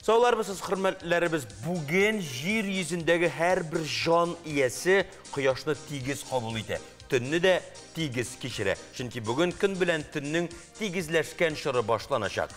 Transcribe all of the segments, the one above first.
Саулармысыз, хөрмәтләребез, бүген җир йөзендәге һәрбер җан иясе кояшны тигез кабул итә. Төнне дә тигез кичерә. Чөнки бүген көн белән төннең тигезләшкән чоры башланачак.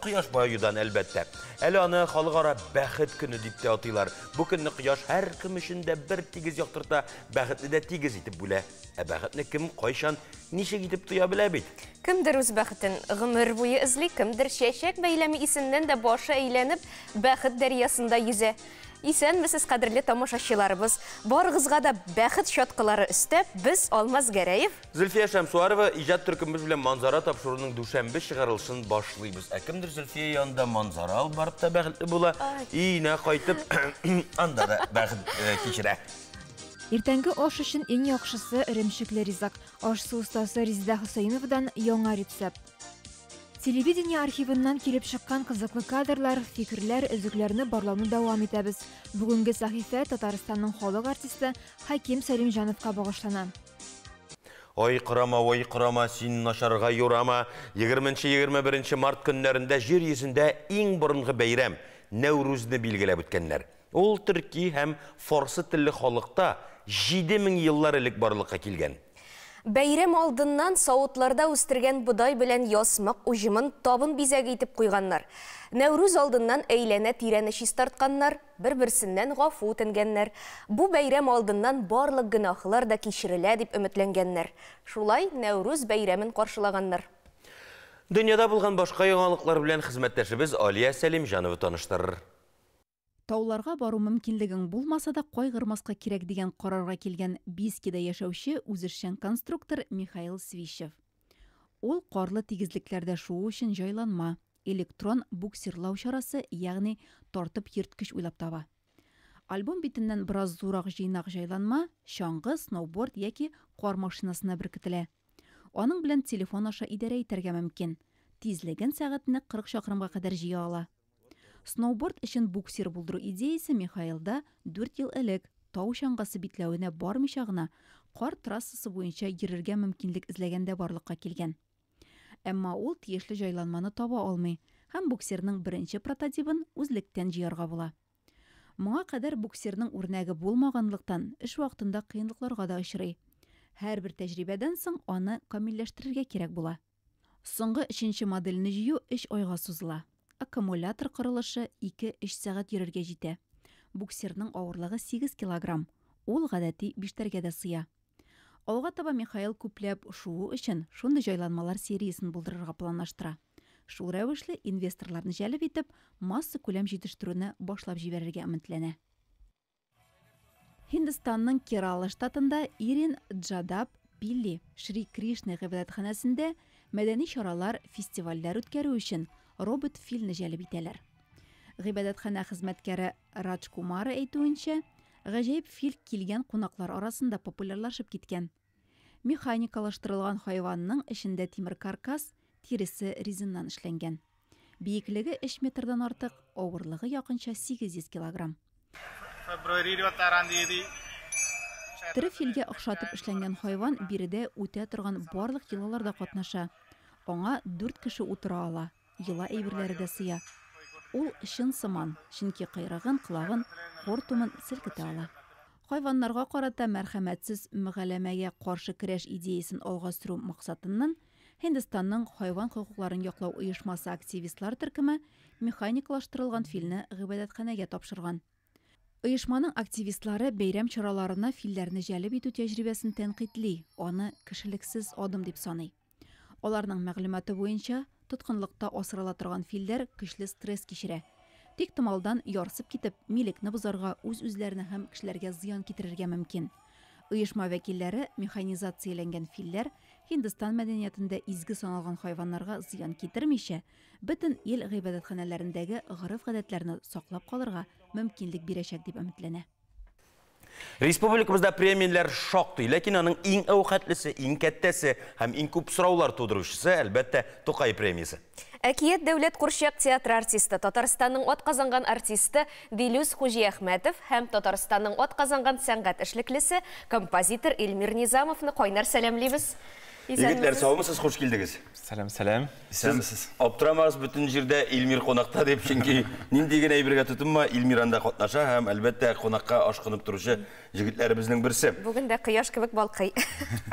Кояш баюдан, әлбәттә. Әле аны халыкара бәхет көне дип тә атыйлар. Бу көнне кояш һәркем өчен дә бер тигез яктырта, бәхетне дә тигез итеп бүлә. Ә бәхетне кем, кайчан, ничек итеп тоя белә бит. Кемдер үз бәхетен гомер буе эзли, кемдер чәчәк бәйләме исеннән дә башы әйләнеп, бәхет дәрьясында йөзә. Исәнмесез, кадерле тамашачыларыбыз. Барыгызга да бәхет чаткылары өстәп, без Алмаз Гәрәев, Зөлфия Шәмсуарова иҗат төркемебез белән Манзара тапшыруының дүшәмбе чыгарылышын башлыйбыз. Ә кемдер Зөлфия янында манзара алып барып та бәхетле була, өенә кайтып анда да бәхет кичерә. Иртәнге аш өчен иң яхшысы эремчекле ризык. Аш-су остасы Резеда Хөсәеновадан яңа рецепт. Телевидение архивыннан килеп чыккан кызыклы кадрлар, фикерләр, өзекләрне барлауны дәвам итәбез. Бүгенге сәхифә Татарстанның халык артисты Хәким Сәлимҗановка багышлана. Ой, корама, ой, корама, син начарга юрама. 20-21 март көннәрендә җир йөзендә иң борынгы бәйрәм Нәүрүзне билгеләп үткәннәр. Ул төрки һәм фарсы телле халыкта 7000 еллар элек барлыкка килгән. Бәйрәм алдыннан савытларда үстергән бодай белән ясмык уҗымын табын бизәге итеп куйганнар. Нәүрүз алдыннан әйләнә тирәне чистартканнар, бер-берсеннән гафу үтенгәннәр. Бу бәйрәм алдыннан барлык гөнаһлар да кичерелә дип өметләнгәннәр. Шулай Нәүрүз бәйрәмен каршылаганнар. Дөньяда булган башка яңалыклар белән хезмәттәшебез Алия Сәлимҗанова таныштырыр. Тауларга бару мөмкинлегең булмаса да кайгырмаска кирәк дигән карарга килгән Бийскида яшәүче үзешчән конструктор Михаил Свищев. Ул карлы тигезлекләрдә шуу өчен җайланма, электрон буксирлау чарасы, ягъни тартып йөрткеч уйлап таба. Альбом битеннән бераз зуррак җыйнак җайланма чаңгы, сноуборд яки кар машинасына беркетелә. Аның белән телефон аша идарә итәргә мөмкин. Тизлеген сәгатенә 40 чакрымга кадәр җыя ала. Сноуборд өчен буксир булдыру идеясе Михаилда 4 ел элек тау чаңгысы битләвенә бармыйча гына кар трассасы буенча йөрергә мөмкинлек эзләгәндә барлыкка килгән. Әмма ул тиешле җайланманы таба алмый һәм буксирның беренче прототибын үзлектән җыярга була. Моңа кадәр буксирның үрнәге булмаганлыктан эш вакытында кыенлыкларга да очрый. Һәрбер тәҗрибәдән соң аны камилләштерергә кирәк була. Соңгы өченче модельне җыю 3 айга сузыла. Аккумулятор корылышы 2-3 сәгать йөрергә җитә. Буксирның авырлыгы 8 килограмм. Ул гадәти биштәргә дә сыя. Алга таба Михаил күпләп шуу өчен шундый җайланмалар сериясен булдырырга планлаштыра. Шул рәвешле инвесторларны җәлеп итеп, масса күләм җитештерүне башлап җибәрергә өметләнә. Һиндстанның Керала штатында Ирин Джадаб Пилли Шри Кришна гыйбадәтханәсендә мәдәни чаралар, фестивальләр үткәрү өчен робот филне җәлеп итәләр. Гыйбадәтханә хезмәткәре Радж Кумара әйтүенчә, гаҗәеп фил килгән кунаклар арасында популярлашып киткән. Механикалаштырылган хайванның эчендә тимер каркас, тиресе резиннан эшләнгән. Биеклеге 3 метрдан артык, авырлыгы якынча 800 килограмм. Тере филгә охшатып эшләнгән хайван биредә үтә торган барлык йолаларда катнаша. Аңа 4 кеше утыра ала, йола әйберләре дә сыя. Ул чын сыман, чөнки кыйрыгын, колагын, хортумын селкетә ала. Хайваннарга карата мәрхәмәтсез мөгаләмәгә каршы көрәш идеясын алга сөрү максатыннан Һиндстанның хайван хокукларын яклау оешмасы активистлар төркеме механикалаштырылган филне гыйбадәтханәгә тапшырган. Оешманың активистлары бәйрәм чараларына филләрне җәлеп итү тәҗрибәсен тәнкыйтьли, аны кешелексез адым дип саный. Аларның мәгълүматы буенча, тоткынлыкта асрала торган филләр көчле стресс кичерә. Тик томалдан ярсып китеп, милекне бозарга, үз-үзләренә һәм кешеләргә зыян китерергә мөмкин. Оешма вәкилләре механизацияләнгән филләр Һиндстан мәдәниятендә изге саналган хайваннарга зыян китермичә, бөтен ил гыйбадәтханәләрендәге гореф-гадәтләрне саклап калырга мөмкинлек бирәчәк дип өметләнә. Республикабызда премияләр шактый, ләкин аның иң әүхәтлесе, иң кәттәсе һәм иң күп сораулар тудыручысы, әлбәттә, Тукай премиясе. Әкият дәүләт курчак театры артисты, Татарстанның атказанган артисты Дилүс Хуҗиәхмәтов һәм Татарстанның атказанган сәнгать эшлеклесе, композитор Эльмир Низамовны кайнар сәламлибез. Егетләр, саумысыз, хуш килдегез. Сәлам, сәлам. Исәнмесез. Аптырамагыз, бөтен җирдә Илмир кунакта дип, чөнки нинди генә әйбергә тотынма, Илмир анда катнаша һәм, әлбәттә, кунакка ашкынып торучы җегетләребезнең берсе. Бүген дә кояш кебек балкый.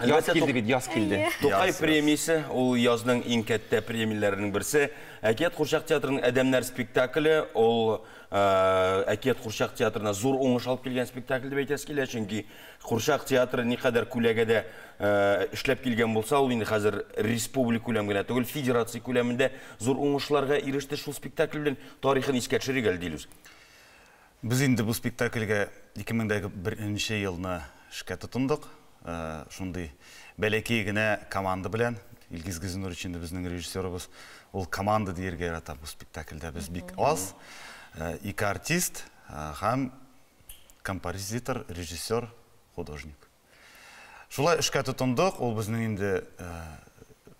Яз килде бит, яз килде. Тукай премиясе, ул язның иң кәттә премияләренең берсе. Әкият курчак театрының Адәмнәр спектакле, ул Әкият курчак театрына зур уңыш алып килгән спектакль дип әйтәсе килә, чөнки Курчак театры никадәр күләгәдә эшләп килгән булса, ул инде хәзер республика күләм генә түгел, федерация күләмендә зур уңышларга иреште шул спектакль белән. Тарихын искә төшерик әле, Дилүс. Без инде бу спектакльгә 2001 елны эшкә тотындык. Шундый бәләкәй генә команда белән. Илгиз Газинурович инде безнең режиссерыбыз. Ул команда диергә ярата бу спектакльдә. Без бик аз. Ике артист һәм композитор, режиссер, художник. Шулай эшкә тотындык. Ул безнең инде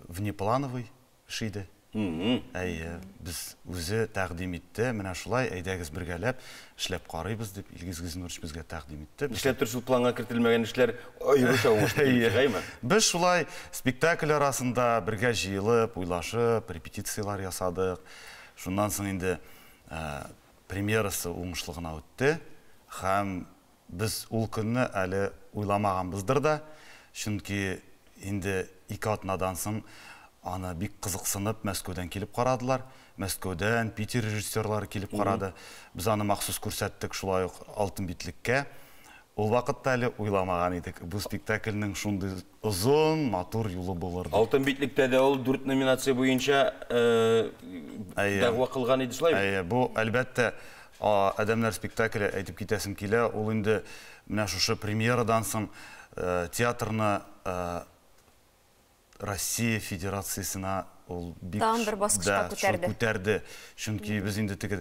внеплановый эш иде. Әйе, без үзе тәкъдим итте, менә шулай, әйдәгез бергәләп эшләп карыйбыз дип, Илгиз Газинурович безгә тәкъдим итте. Нишләптер шул планга кертелмәгән эшләр аеруча уңышлы килеп чыга, әйме? Без шулай спектакль арасында бергә җыелып, уйлашып, репетицияләр ясадык. Шуннан соң инде премьерасы уңышлы гына үтте һәм Без ул көнне әле уйламаганбыздыр да, чөнки инде ике атнадан соң аны бик кызыксынып Мәскәүдән килеп карадылар. Мәскәүдән, Питер режиссерлары килеп карады. Без аны махсус күрсәттек шулай ук Алтын битлеккә. Ул вакытта әле уйламаган идек, бу спектакльнең шундый озын, матур юлы булыр дип. Алтын битлектә дә ул дүрт номинация буенча дәгъва кылган иде, шулай бит? Әйе, бу, әлбәттә, Адәмнәр спектакле, әйтеп китәсем килә, ул инде менә шушы премьерадан соң театрны Россия Федерациясенә ул бик Тагын бер баскычка күтәрде. Күтәрде. Чөнки без инде теге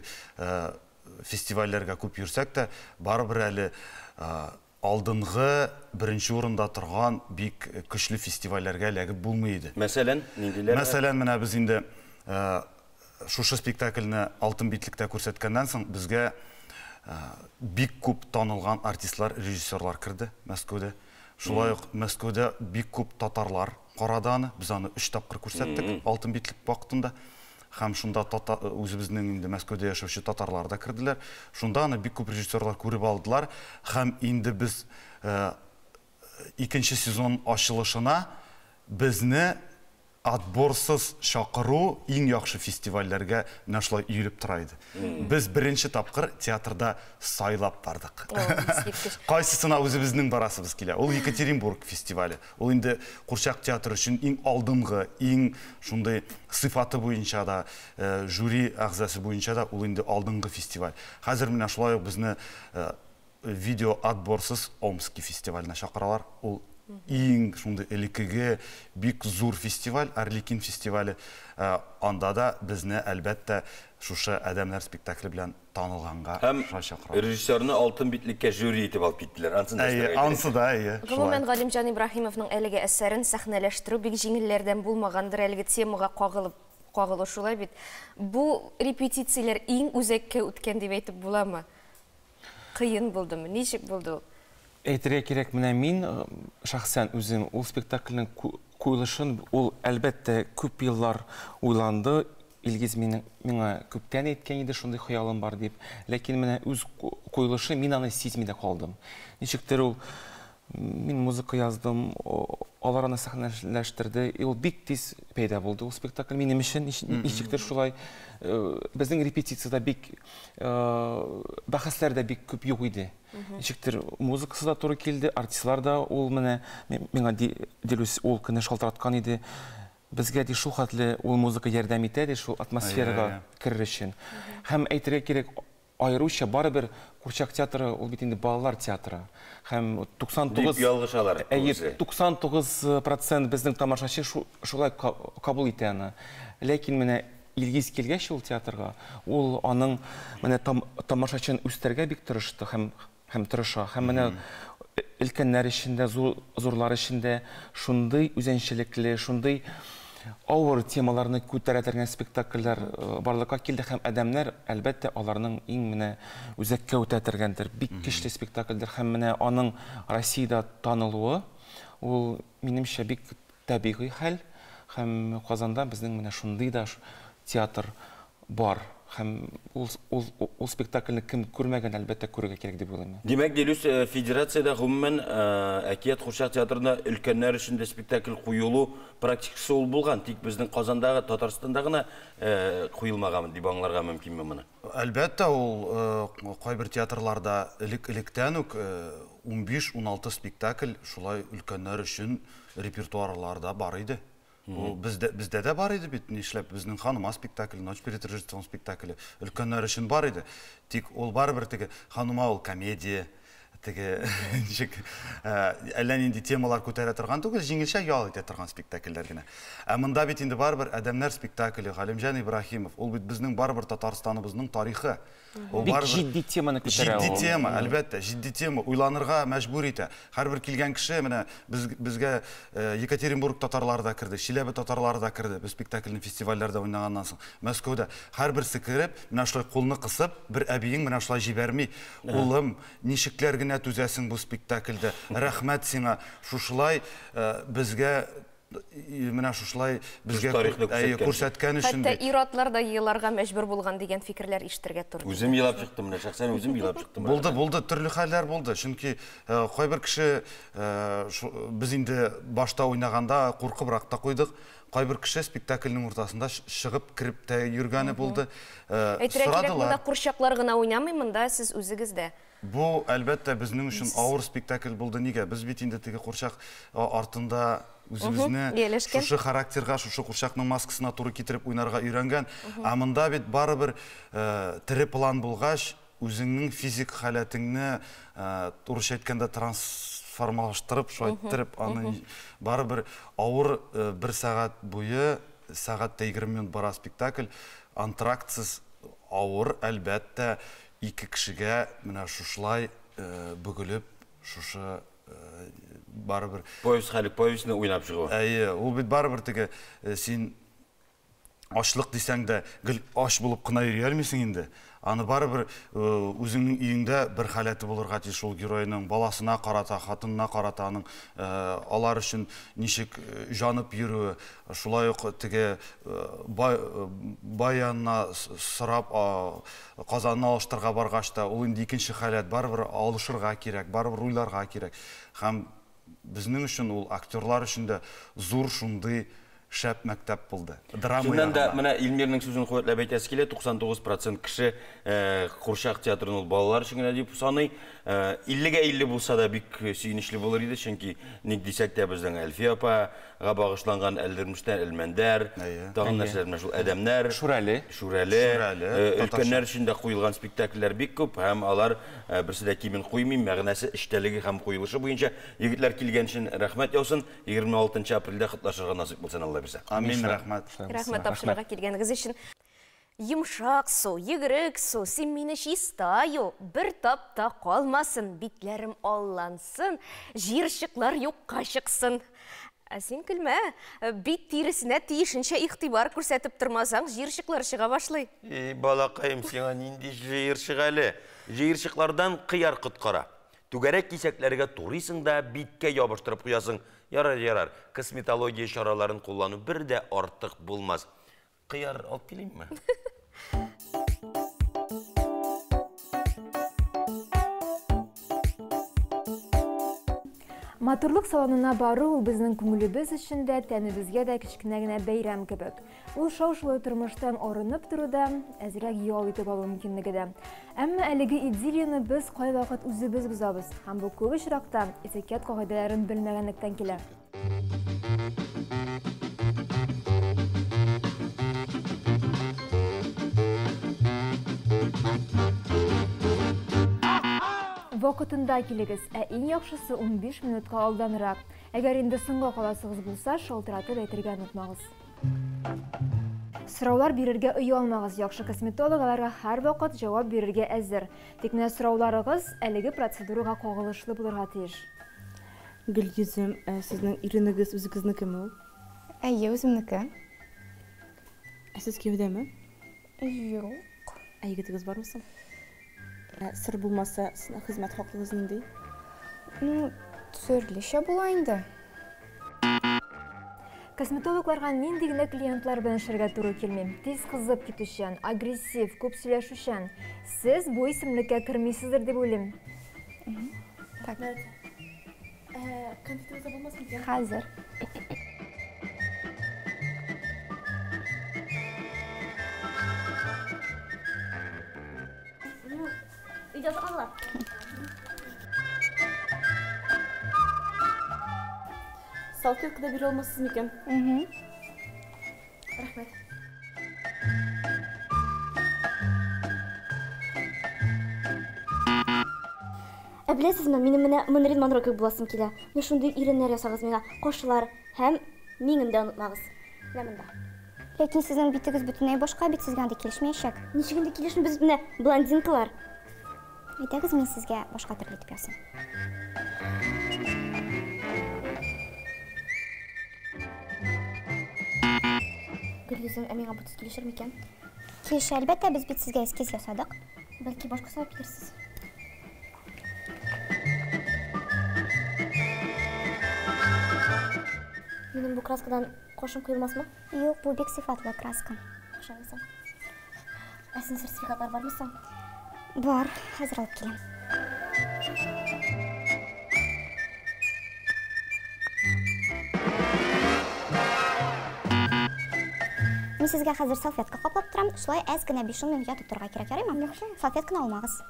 фестивальләргә күп йөрсәк тә, барыбер әле алдынгы беренче урында торган бик көчле фестивальләргә эләгеп булмый иде. Мәсәлән, ниндиләр? Мәсәлән, менә без инде шушы спектакльне Алтын битлектә күрсәткәннән соң безгә бик күп танылган артистлар, режиссерлар керде Мәскәүдә. Шулай ук Мәскәүдә бик күп татарлар карады аны. Без аны өч тапкыр күрсәттек Алтын битлек вакытында. Һәм шунда тата, үзебезнең инде Мәскәүдә яшәүче татарлар да керделәр. Шунда аны бик күп режиссерлар күреп алдылар. Һәм инде без икенче сезон ачылышына безне отборсыз чакыру иң яхшы фестивальләргә менә шулай өелеп тора иде. Без беренче тапкыр театрда сайлап бардык. Кайсысына үзебезнең барасыбыз килә. Ул Екатеринбург фестивале. Ул инде курчак театры өчен иң алдынгы, иң шундый сыйфаты буенча да, жюри әгъзасы буенча да ул инде алдынгы фестиваль. Хәзер менә шулай ук безне видео отборсыз Омски фестиваленә чакыралар. Ул иң шундый элеккеге бик зур фестиваль, Арлекин фестивале. Анда да безне, әлбәттә, шушы Адәмнәр спектакле белән танылганга Һәм шулай чакыралар. режиссерны Алтын битлеккә жюри итеп алып киттеләр. Ансын да Әйе, өстәргә кирәк. ансы да, әйе, шулай. Гомумән, Галимҗан Ибраһимовның әлеге әсәрен сәхнәләштерү бик җиңелләрдән булмагандыр, әлеге темага кагылып, кагылу шулай бит. Бу репетицияләр иң үзәккә үткән дип әйтеп буламы? Кыен булдымы? Ничек булды ул? Әйтергә кирәк, менә мин шәхсән үзем ул спектакльнең куелышын, ул, әлбәттә, күп еллар уйланды. Илгиз мине, миңа күптән әйткән иде, шундый хыялым бар дип. Ләкин менә үз куелышы, мин аны сизми дә калдым. Ничектер ул, мин музыка яздым, алар аны сәхнәләштерде. И ул бик тиз пәйда булды ул спектакль минем өчен, ничектер шулай. Безнең репетициядә бик бәхәсләр дә бик күп юк иде. Ничектер музыкасы да туры килде, артистлар да ул менә миңа Дилүс ул көнне шалтыраткан иде. Безгә ди шул хәтле ул музыка ярдәм итә ди шул атмосферага керер өчен. Һәм әйтергә кирәк, аеруча барыбер курчак театры ул бит инде балалар театры. Һәм 99 Дип ялгышалар. Әйе, 99% безнең тамашачы шулай кабул итә аны. Ләкин менә Илгиз килгәч ул театрга, ул аның менә тамашачын үстерергә бик тырышты һәм һәм тырыша. Һәм менә өлкәннәр өчен дә, зурлар өчен дә шундый үзенчәлекле, шундый авыр темаларны күтәрә торган спектакльләр барлыкка килде һәм адәмнәр, әлбәттә, аларның иң менә үзәккә үтә торгандыр, бик көчле спектакльдер һәм менә аның Россиядә танылуы, ул, минемчә, бик табигый хәл. Һәм Казанда безнең менә шундый да театр бар. Һәм ул спектакльне кем күрмәгән, әлбәттә, күрергә кирәк дип уйлыйм. Димәк, Дилүс, федерациядә гомумән Әкият курчак театрында өлкәннәр өчен дә спектакль куелу практикасы ул булган, тик безнең Казандагы, Татарстанда гына куелмаган дип аңларга мөмкинме моны? Әлбәттә, ул кайбер театрларда элек-электән үк 15-16 спектакль шулай өлкәннәр өчен репертуарларда бар иде. Ул бездә дә бар иде бит, нишләп безнең Ханума спектакле, Ночь перед Рождеством спектакле өлкәннәр өчен бар иде. Тик ул барыбер теге Ханума ул комедия, теге ничек, әллә нинди темалар күтәрә торган түгел, җиңелчә ял итә торган спектакльләр генә. Ә монда бит инде барыбер Адәмнәр спектакле, Галимҗан Ибраһимов, ул бит безнең барыбер Татарстаныбызның тарихы. Ул Бик барыбер җитди теманы күтәрә Җитди ул. тема, әлбәттә, җитди тема, уйланырга мәҗбүр итә. Һәрбер килгән кеше, менә безгә Екатеринбург татарлары да керде, Чиләбе татарлары да керде. Без спектакльне фестивальләрдә уйнаганнан соң, Мәскәүдә һәрберсе кереп, менә шулай кулны кысып, бер әбиең менә шулай җибәрми. Улым, ничекләр генә түзәсең бу спектакльдә? Рәхмәт сиңа. Шушылай безгә менә шушылай безгә Үз тарихны күрсәткән. күрсәткән өчен Хәтта ди. ир-атлар да еларга мәҗбүр булган дигән фикерләр ишетергә туры килде. Үзем елап чыктым, менә шәхсән үзем елап чыктым. Булды, булды, төрле хәлләр булды. Чөнки кайбер кеше без инде башта уйнаганда куркыбрак та куйдык. Кайбер кеше спектакльнең уртасында чыгып кереп тә йөргәне булды. Әйтергә кирәк, Сорадылар. монда курчаклар гына уйнамый, монда сез үзегез дә. Бу, әлбәттә, безнең өчен авыр спектакль булды. Нигә? Без бит инде теге курчак артында үзебезне Ияләшкән. шушы характерга, шушы курчакның маскасына туры китереп уйнарга өйрәнгән. Ә монда бит барыбер тере план булгач, үзеңнең физик халәтеңне урысча әйткәндә трансформалаштырып, шулай иттереп, аны барыбер авыр бер сәгать буе, сәгать тә егерме минут бара спектакль, антрактсыз авыр, әлбәттә, ике кешегә менә шушылай бөгелеп, шушы барыбер Повесть хәлек, повестьне уйнап чыгу. Әйе, ул бит барыбер теге син ачлык дисәң дә гел ач булып кына йөри алмыйсың инде. Аны барыбер үзеңнең өеңдә бер халәте булырга тиеш ул геройның, баласына карата, хатынына карата аның алар өчен ничек җанып йөрүе, шулай ук теге бай янына сорап, казанны алыштырга баргач та, ул инде икенче халәт, барыбер алышырга кирәк, барыбер уйларга кирәк. Һәм безнең өчен ул актерлар өчен дә зур шундый шәп мәктәп булды. Драма Чыннан да, ягына. менә Илмирның сүзен куәтләп әйтәсе килә, туксан тугыз процент кеше курчак театрын ул балалар өчен генә дип саный. Иллегә илле булса да бик сөенечле булыр иде, чөнки ник дисәк тә безнең Әлфия апага багышланган Әлдермештән Әлмәндәр, тагын нәрсәләр, менә шул Адәмнәр, Шүрәле. Шүрәле, Шүрәле, татарча. өлкәннәр өчен дә куелган спектакльләр бик күп, һәм алар берсе дә кимен куймый, мәгънәсе, эчтәлеге һәм куелышы буенча. Егетләр килгән өчен рәхмәт яусын. Егерме алтынчы апрельдә котлашырга насыйп булсын, Алла бирсә. Амин, рәхмәт. Рәхмәт тапшырырга килгәнегез өчен. Йомшак су, йөгерек су, син мине чиста ю, бер тап та калмасын, битләрем аллансын, җыерчыклар юкка чыксын. Ә син көлмә, бит тиресенә тиешенчә игътибар күрсәтеп тормасаң, җыерчыклар чыга башлый. Эй, балакаем, сиңа нинди җыерчык әле? Җыерчыклардан кыяр коткара. Түгәрәк кисәкләргә турыйсың да биткә ябыштырып куясың. Ярар, ярар, косметология чараларын куллану бер дә артык булмас. Кыяр алып килимме? Матурлык салонына бару ул безнең күңелебез өчен дә, тәнебезгә дә кечкенә генә бәйрәм кебек. Ул шау-шулы тормыштан арынып торуда, әзрәк ял итеп алу мөмкинлеге дә. Әмма әлеге идиллияне без кайвакыт үзебез бозабыз, һәм бу күп очракта этикет кагыйдәләрен белмәгәнлектән килә. Вакытында килегез, ә иң яхшысы 15 минутка алданрак. Әгәр инде соңга каласыгыз булса, шалтыратып әйтергә онытмагыз. Сораулар бирергә оялмагыз, яхшы косметолог аларга һәрвакыт җавап бирергә әзер. Тик менә сорауларыгыз әлеге процедурага кагылышлы булырга тиеш. Гөлйөзем, сезнең иренегез үзегезнекеме ул? Әйе, үземнеке. Ә сез кияүдәме? Юк. Ә егетегез бармы соң? Сыр булмаса, сезнең хезмәт хакыгыз нинди? Төрлечә була инде. Косметологларга нинди генә клиентлар белән эшләргә туры килми. Тиз кызып китүчән, агрессив, күп сөйләшүчән. Сез бу исемлеккә кермисездер дип уйлыйм. Так. Конфетыбыз булмас микән? Хәзер. Өйдә алар. Салфетка да бирә алмассыз микән? Рәхмәт. Ә беләсезме, минем менә Мэрилин Монро кебек буласым килә. Менә шундый иреннәр ясагыз миңа, кашлар һәм миңен дә онытмагыз. Менә монда. Ләкин сезнең битегез бөтенләй башка бит, сезгә андый килешмәячәк. Ничек инде килешми, без менә блондинкалар. Әйдәгез, мин сезгә башка төрле итеп ясыйм. Гөлйөзем, ә миңа бу төс килешер микән? Килешә, әлбәттә, без бит сезгә эскиз ясадык. Бәлки башкасы алып килерсез. Минем бу краскадан кашым коелмасмы? Юк, бу бик сыйфатлы краска. Охшамыйсың. Ә синең сертификатлар бармы соң? Бар, хәзер алып киләм. Мин сезгә хәзер салфетка каплап торам. Шулай әз генә 5-10 минут ятып торырга кирәк, ярыймы? Яхшы. Салфетканы алмагыз.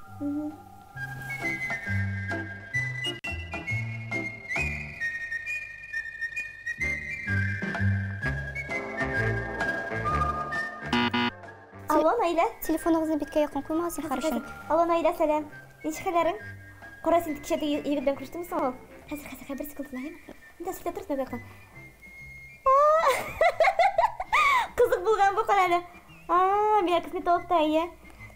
Алло, Наилә. Телефоныгызны биткә якын куймагыз, зинһар өчен. Алло, Наилә, сәлам. Ничек хәлләрең? Кара, син кичә теге егет белән күрештеңме соң ул? Хәзер, хәзер, бер секунд, ярыймы? Монда сүлтәп торсын бу яктан. Кызык булган бу, кара әле. Миңа косметологта, әйе.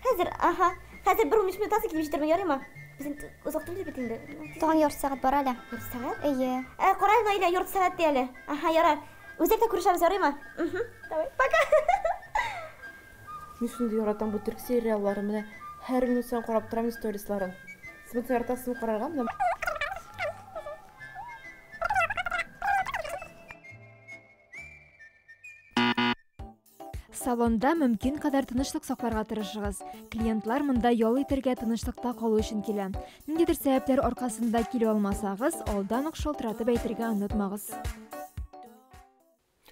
Хәзер, аха. Хәзер бер 15 минуттан соң килеп җитермен, ярыймы? Без инде озак түгел бит инде. Тагын ярты сәгать бар әле. Ярты сәгать? Әйе. Кара әле, Наилә, ярты сәгать ди әле. Аха, ярар. Үзәктә күрешәбез, ярыймы? Давай, пока. Мин шундый яратам бу төрк сериалларын, менә һәр минут саен карап торам сторисларын. Сез моны яратасызмы карарга? Менә Салонда мөмкин кадәр тынычлык сакларга тырышыгыз. Клиентлар монда ял итәргә, тынычлыкта калу өчен килә. Ниндидер сәбәпләр аркасында килә алмасагыз, алдан ук шалтыратып әйтергә онытмагыз.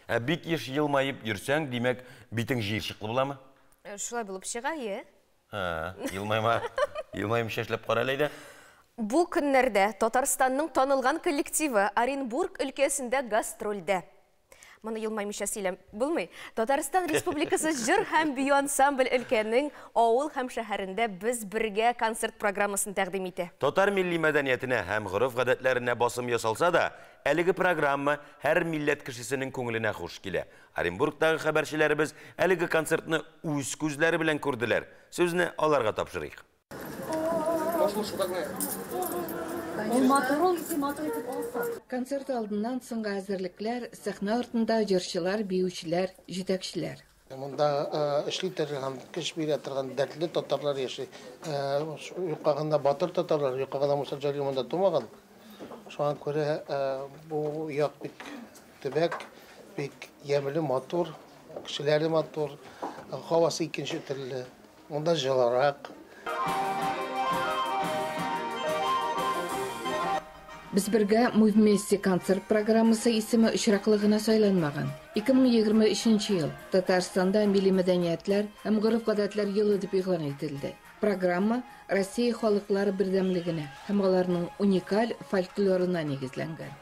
Ә бик еш елмаеп йөрсәң, димәк, битең җыерчыклы буламы? Шулай булып чыга, е. Һа, елмайма, елмаймыйча эшләп кара әле әйдә. Бу көннәрдә Татарстанның танылган коллективы Оренбург өлкәсендә гастрольдә. Моны елмаймыйча сөйләм булмый. Татарстан Республикасы җыр һәм бию ансамбль өлкәнең авыл һәм шәһәрендә без бергә концерт программасын тәкъдим итә. Татар милли мәдәниятенә һәм гореф-гадәтләренә басым ясалса да, әлеге программа һәр милләт кешесенең күңеленә хуш килә. Оренбургтагы хәбәрчеләребез әлеге концертны үз күзләре белән күрделәр. Сүзне аларга тапшырыйк. Концерт алдыннан соңгы әзерлекләр, сәхнә артында җырчылар, биючеләр, җитәкчеләр. Монда эшли торган, көч бирә торган дәртле татарлар яши. Юкка гына батыр татарлар, юкка гына Муса Җәлил монда тумаган. Шуңа күрә бу як бик төбәк, бик ямьле, матур, кешеләре матур, һавасы икенче төрле. Монда җылырак. Без бергә Мы вместе концерт программасы исеме очраклы гына сайланмаган. 2023 ел Татарстанда милли мәдәниятләр һәм гореф-гадәтләр елы дип игълан ителде. Программа Россия халыклары бердәмлегенә һәм аларның уникаль фольклорына нигезләнгән.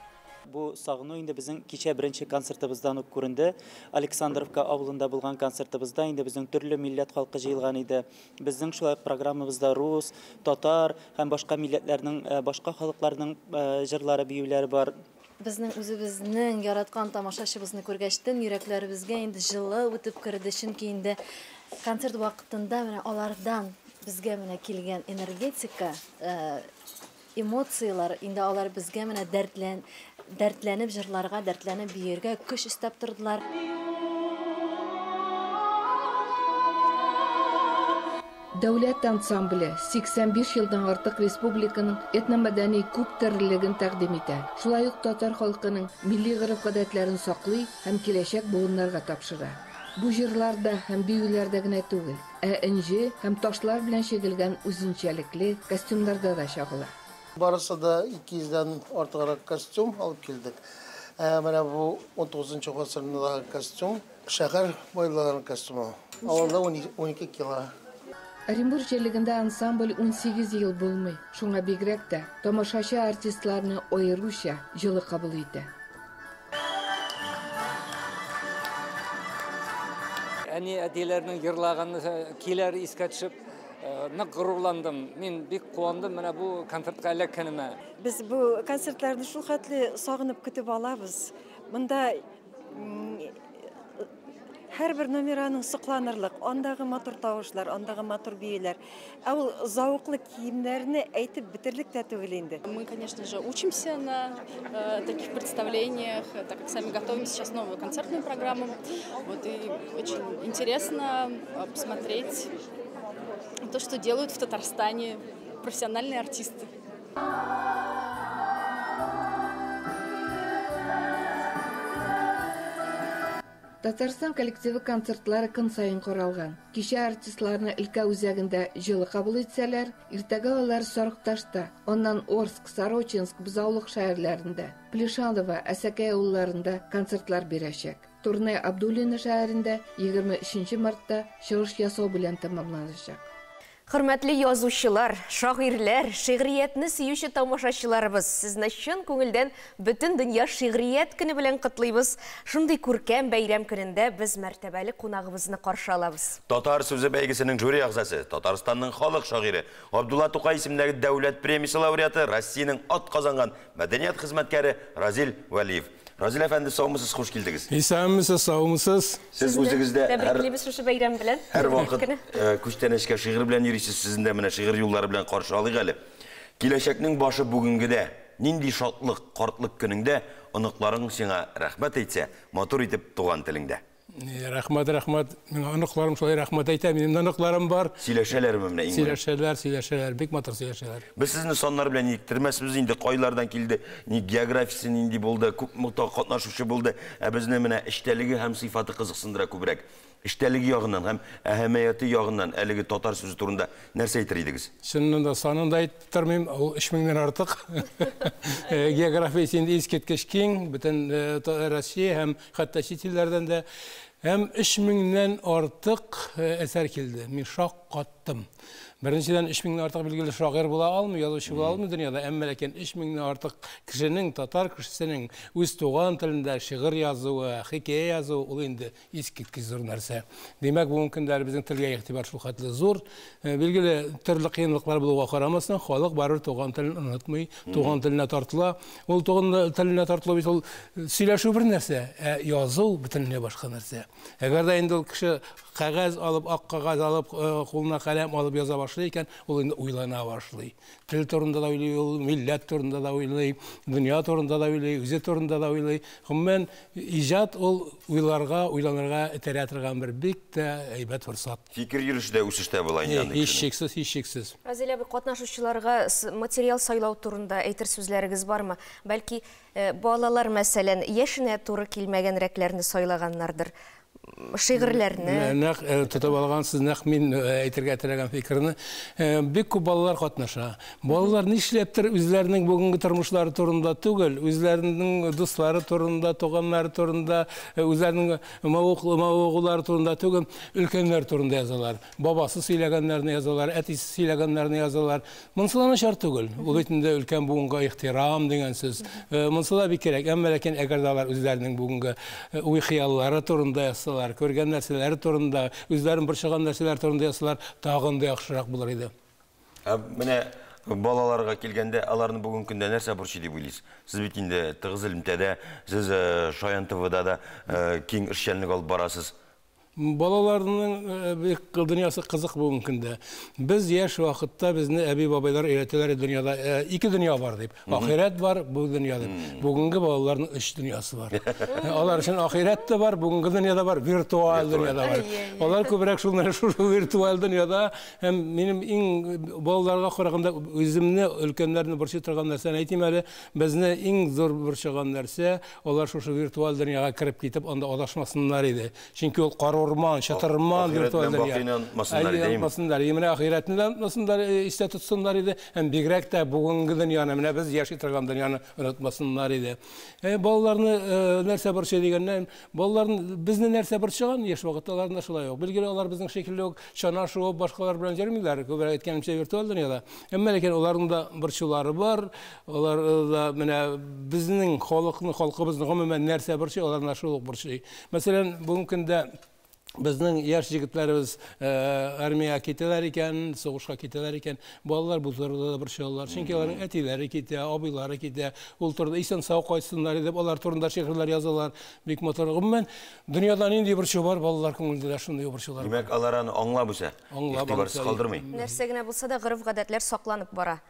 Бу сагыну инде безнең кичә беренче концертыбыздан ук күренде. Александровка авылында булган концертыбызда инде безнең төрле милләт халкы җыелган иде. Безнең шулай ук программабызда рус, татар һәм башка милләтләрнең, башка халыкларның җырлары, биюләре бар. Безнең үзебезнең яраткан тамашачыбызны күргәчтен йөрәкләребезгә инде җылы үтеп керде, чөнки инде концерт вакытында менә алардан безгә менә килгән энергетика, эмоциялар, инде алар безгә менә дәртләнеп җырларга, дәртләнеп биергә көч өстәп тордылар. Дәүләт ансамбле 85 елдан артык республиканың этномәдәни күптөрлелеген тәкъдим итә. Шулай ук татар халкының милли гореф-гадәтләрен саклый һәм киләчәк буыннарга тапшыра. Бу җырларда һәм биюләрдә генә түгел, ә энҗе һәм ташлар белән чигелгән үзенчәлекле костюмнарда да чагыла. Барысы да 200дән артыграк костюм алып килдек. Менә бу 19 гасырдагы костюм, шәһәр байларының костюмы. Авылда 12 кило. Оренбург җирлегендә ансамбль 18 ел булмый. Шуңа бигрәк тә тамашачы артистларны аеруча җылы кабул итә. Әни әтиләрнең йырлаган көйләре искә төшеп, нык горурландым. Мин бик куандым менә бу концертка эләккәнемә. Без бу концертларны шул хәтле сагынып көтеп алабыз. Монда һәрбер номераның сокланырлык, андагы матур тавышлар, андагы матур биюләр. Ә ул зәвыклы киемнәрне әйтеп бетерлек тә түгел инде. Мы, конечно же, учимся на таких представлениях, так как сами готовим сейчас новую концертную программу. Вот, и очень интересно посмотреть то, что делают в Татарстане профессиональные артисты. Татарстан коллективы концертлары көн саен каралган. Кичә артистларны өлкә үзәгендә җылы кабул итсәләр, иртәгә алар Сарыкташта, аннан Орск, Сорочинск, Бузаулык шәһәрләрендә, Плешаново, Әсәкәй авылларында концертлар бирәчәк. Турне Абдулино шәһәрендә 23 мартта чыгыш ясау белән тәмамланачак. Хөрмәтле язучылар, шагыйрьләр, шигъриятне сөюче тамашачыларыбыз, сезне чын күңелдән бөтен дөнья шигърият көне белән котлыйбыз. Шундый күркәм бәйрәм көнендә без мәртәбәле кунагыбызны каршы алабыз. Татар сүзе бәйгесенең жюри әгъзасы, Татарстанның халык шагыйре, Габдулла Тукай исемендәге дәүләт премиясе лауреаты, Россиянең ат казанган мәдәният хезмәткәре Разил Вәлиев. Разил әфәнде, саумысыз, хуш килдегез. Исәнмесез, саумысыз. Сез үзегездә тәбриклибез шушы бәйрәм белән. Һәр вакыт күчтәнәчкә шигырь белән йөрисез, сезне дә менә шигырь юллары белән каршы алыйк әле. Киләчәкнең башы бүгенгедә, нинди шатлык, картлык көнеңдә оныкларың сиңа рәхмәт әйтсә, матур итеп туган телеңдә. Рәхмәт, рәхмәт. Миңа оныкларым шулай рәхмәт әйтә. Минем дә оныкларым бар. Сөйләшәләрме менә иң? Сөйләшәләр, сөйләшәләр, бик матур сөйләшәләр. Без сезне саннар белән никтермәсбез инде, кайлардан килде, ни географиясе нинди булды, күпме катнашучы булды. Ә безне менә эчтәлеге һәм сыйфаты кызыксындыра күбрәк. Эчтәлеге ягыннан һәм әһәмияте ягыннан әлеге татар сүзе турында нәрсә әйтер идегез? Чыннан да санын да әйтеп тормыйм, ул 3000-нән артык. Географиясе инде искиткеч киң, бөтен Россия һәм хәтта чит илләрдән дә. Һәм 3000-нән артык әсәр килде. Мин шаккаттым. Беренчедән, 3000-нән артык билгеле шагыйрь була алмый, язучы була алмый дөньяда, әмма ләкин 3000-нән артык кешенең, татар кешесенең үз туган телендә шигырь язуы, хикәя язуы ул инде искиткеч зур нәрсә. Димәк, бүгенге көндә безнең телгә игътибар шул хәтле зур. Билгеле, төрле кыенлыклар булуга карамастан, халык барыбер туган телен онытмый, туган теленә тартыла. Ул туган теленә тартылу бит ул сөйләшү бер нәрсә, ә язу бөтенләй башка нәрсә. Әгәр дә инде ул кеше кәгазь алып, ак кәгазь алып, кулына каләм алып яза башлый икән, ул инде уйлана башлый. Тел турында да уйлый, ул милләт турында да уйлый, дөнья турында да уйлый, үзе турында да уйлый. Гомумән, иҗат ул уйларга, уйланырга этәрә торган бер бик тә әйбәт форсат. Фикер йөреше дә үсештә була инде аның. Һичшиксез, һичшиксез. Разил абый, катнашучыларга материал сайлау турында әйтер сүзләрегез бармы? Бәлки, балалар, мәсәлән, яшенә туры килмәгәнрәкләрне сайлаганнардыр. Шигырьләрне. Нәкъ тотып алгансыз, нәкъ мин әйтергә теләгән фикерне. Бик күп балалар катнаша. Балалар нишләптер үзләренең бүгенге тормышлары турында түгел, үзләренең дуслары турында, туганнары турында, үзләренең мавыгулары турында түгел, өлкәннәр турында язалар. Бабасы сөйләгәннәрне язалар, әтисе сөйләгәннәрне язалар. Монысы да начар түгел. Ул бит инде өлкән буынга ихтирам дигән сүз. Монысы да бик кирәк. Әмма ләкин әгәр дә алар үзләренең бүгенге уй-хыяллары турында язсалар, күргән нәрсәләре турында, үзләрен борчыган нәрсәләр турында язсалар, тагын да яхшырак булыр иде. Ә менә балаларга килгәндә, аларны бүгенге көндә нәрсә борчый дип уйлыйсыз? Сез бит инде тыгыз элемтәдә, сез Шаян ТВда да киң эшчәнлек алып барасыз. Балаларның бик дөньясы кызык бүгенге көндә. Без яшь вакытта безне әби-бабайлар өйрәтәләр иде, дөньяда ике дөнья бар дип. Ахирәт бар, бу дөнья дип. Бүгенге балаларның өч дөньясы бар. Алар өчен ахирәт тә бар, бүгенге дөнья да бар, виртуаль дөнья да бар. Алар күбрәк шул менә шушы виртуаль дөньяда һәм минем иң балаларга караганда үземне, өлкәннәрне борчый торган нәрсәне әйтим әле, безне иң зур борчыган нәрсә, алар шушы виртуаль дөньяга кереп китеп, анда адашмасыннар иде. Чөнки ул карурман, чытырман виртуаль дөнья. Ахирәт белән бакыйны онытмасыннар иде. Онытмасыннар. Менә ахирәтне дә онытмасыннар, истә тотсыннар иде. Һәм бигрәк тә бүгенге дөньяны, менә без яши торган дөньяны онытмасыннар иде. Балаларны нәрсә борчый дигәннән, балаларны безне нәрсә борчыган яшь вакытта аларны да шулай ук. Билгеле, алар безнең шикелле үк чана шуып башкалар белән йөрмиләр, күбрәк әйткәнемчә виртуаль дөньяда. Әмма ләкин аларның да борчулары бар. Алар да менә безнең халыкны, халкыбызны гомумән нәрсә борчый, аларны да шул ук борчый. Мәсәлән, бүгенге көндә безнең яшь җегетләребез армиягә китәләр икән, сугышка китәләр икән, балалар бу турыда да борчылалар. Чөнки аларның әтиләре китә, абыйлары китә. Ул турыда исән-сау кайтсыннар дип, алар турында шигырьләр язалар. Бик матур. Гомумән, дөньяда нинди борчу бар, балалар күңелендә дә шундый борчулар бар. Димәк, алар аны аңлап үсә, игътибарсыз калдырмый. Нәрсә генә булса да, гореф-гадәтләр сакланып бара.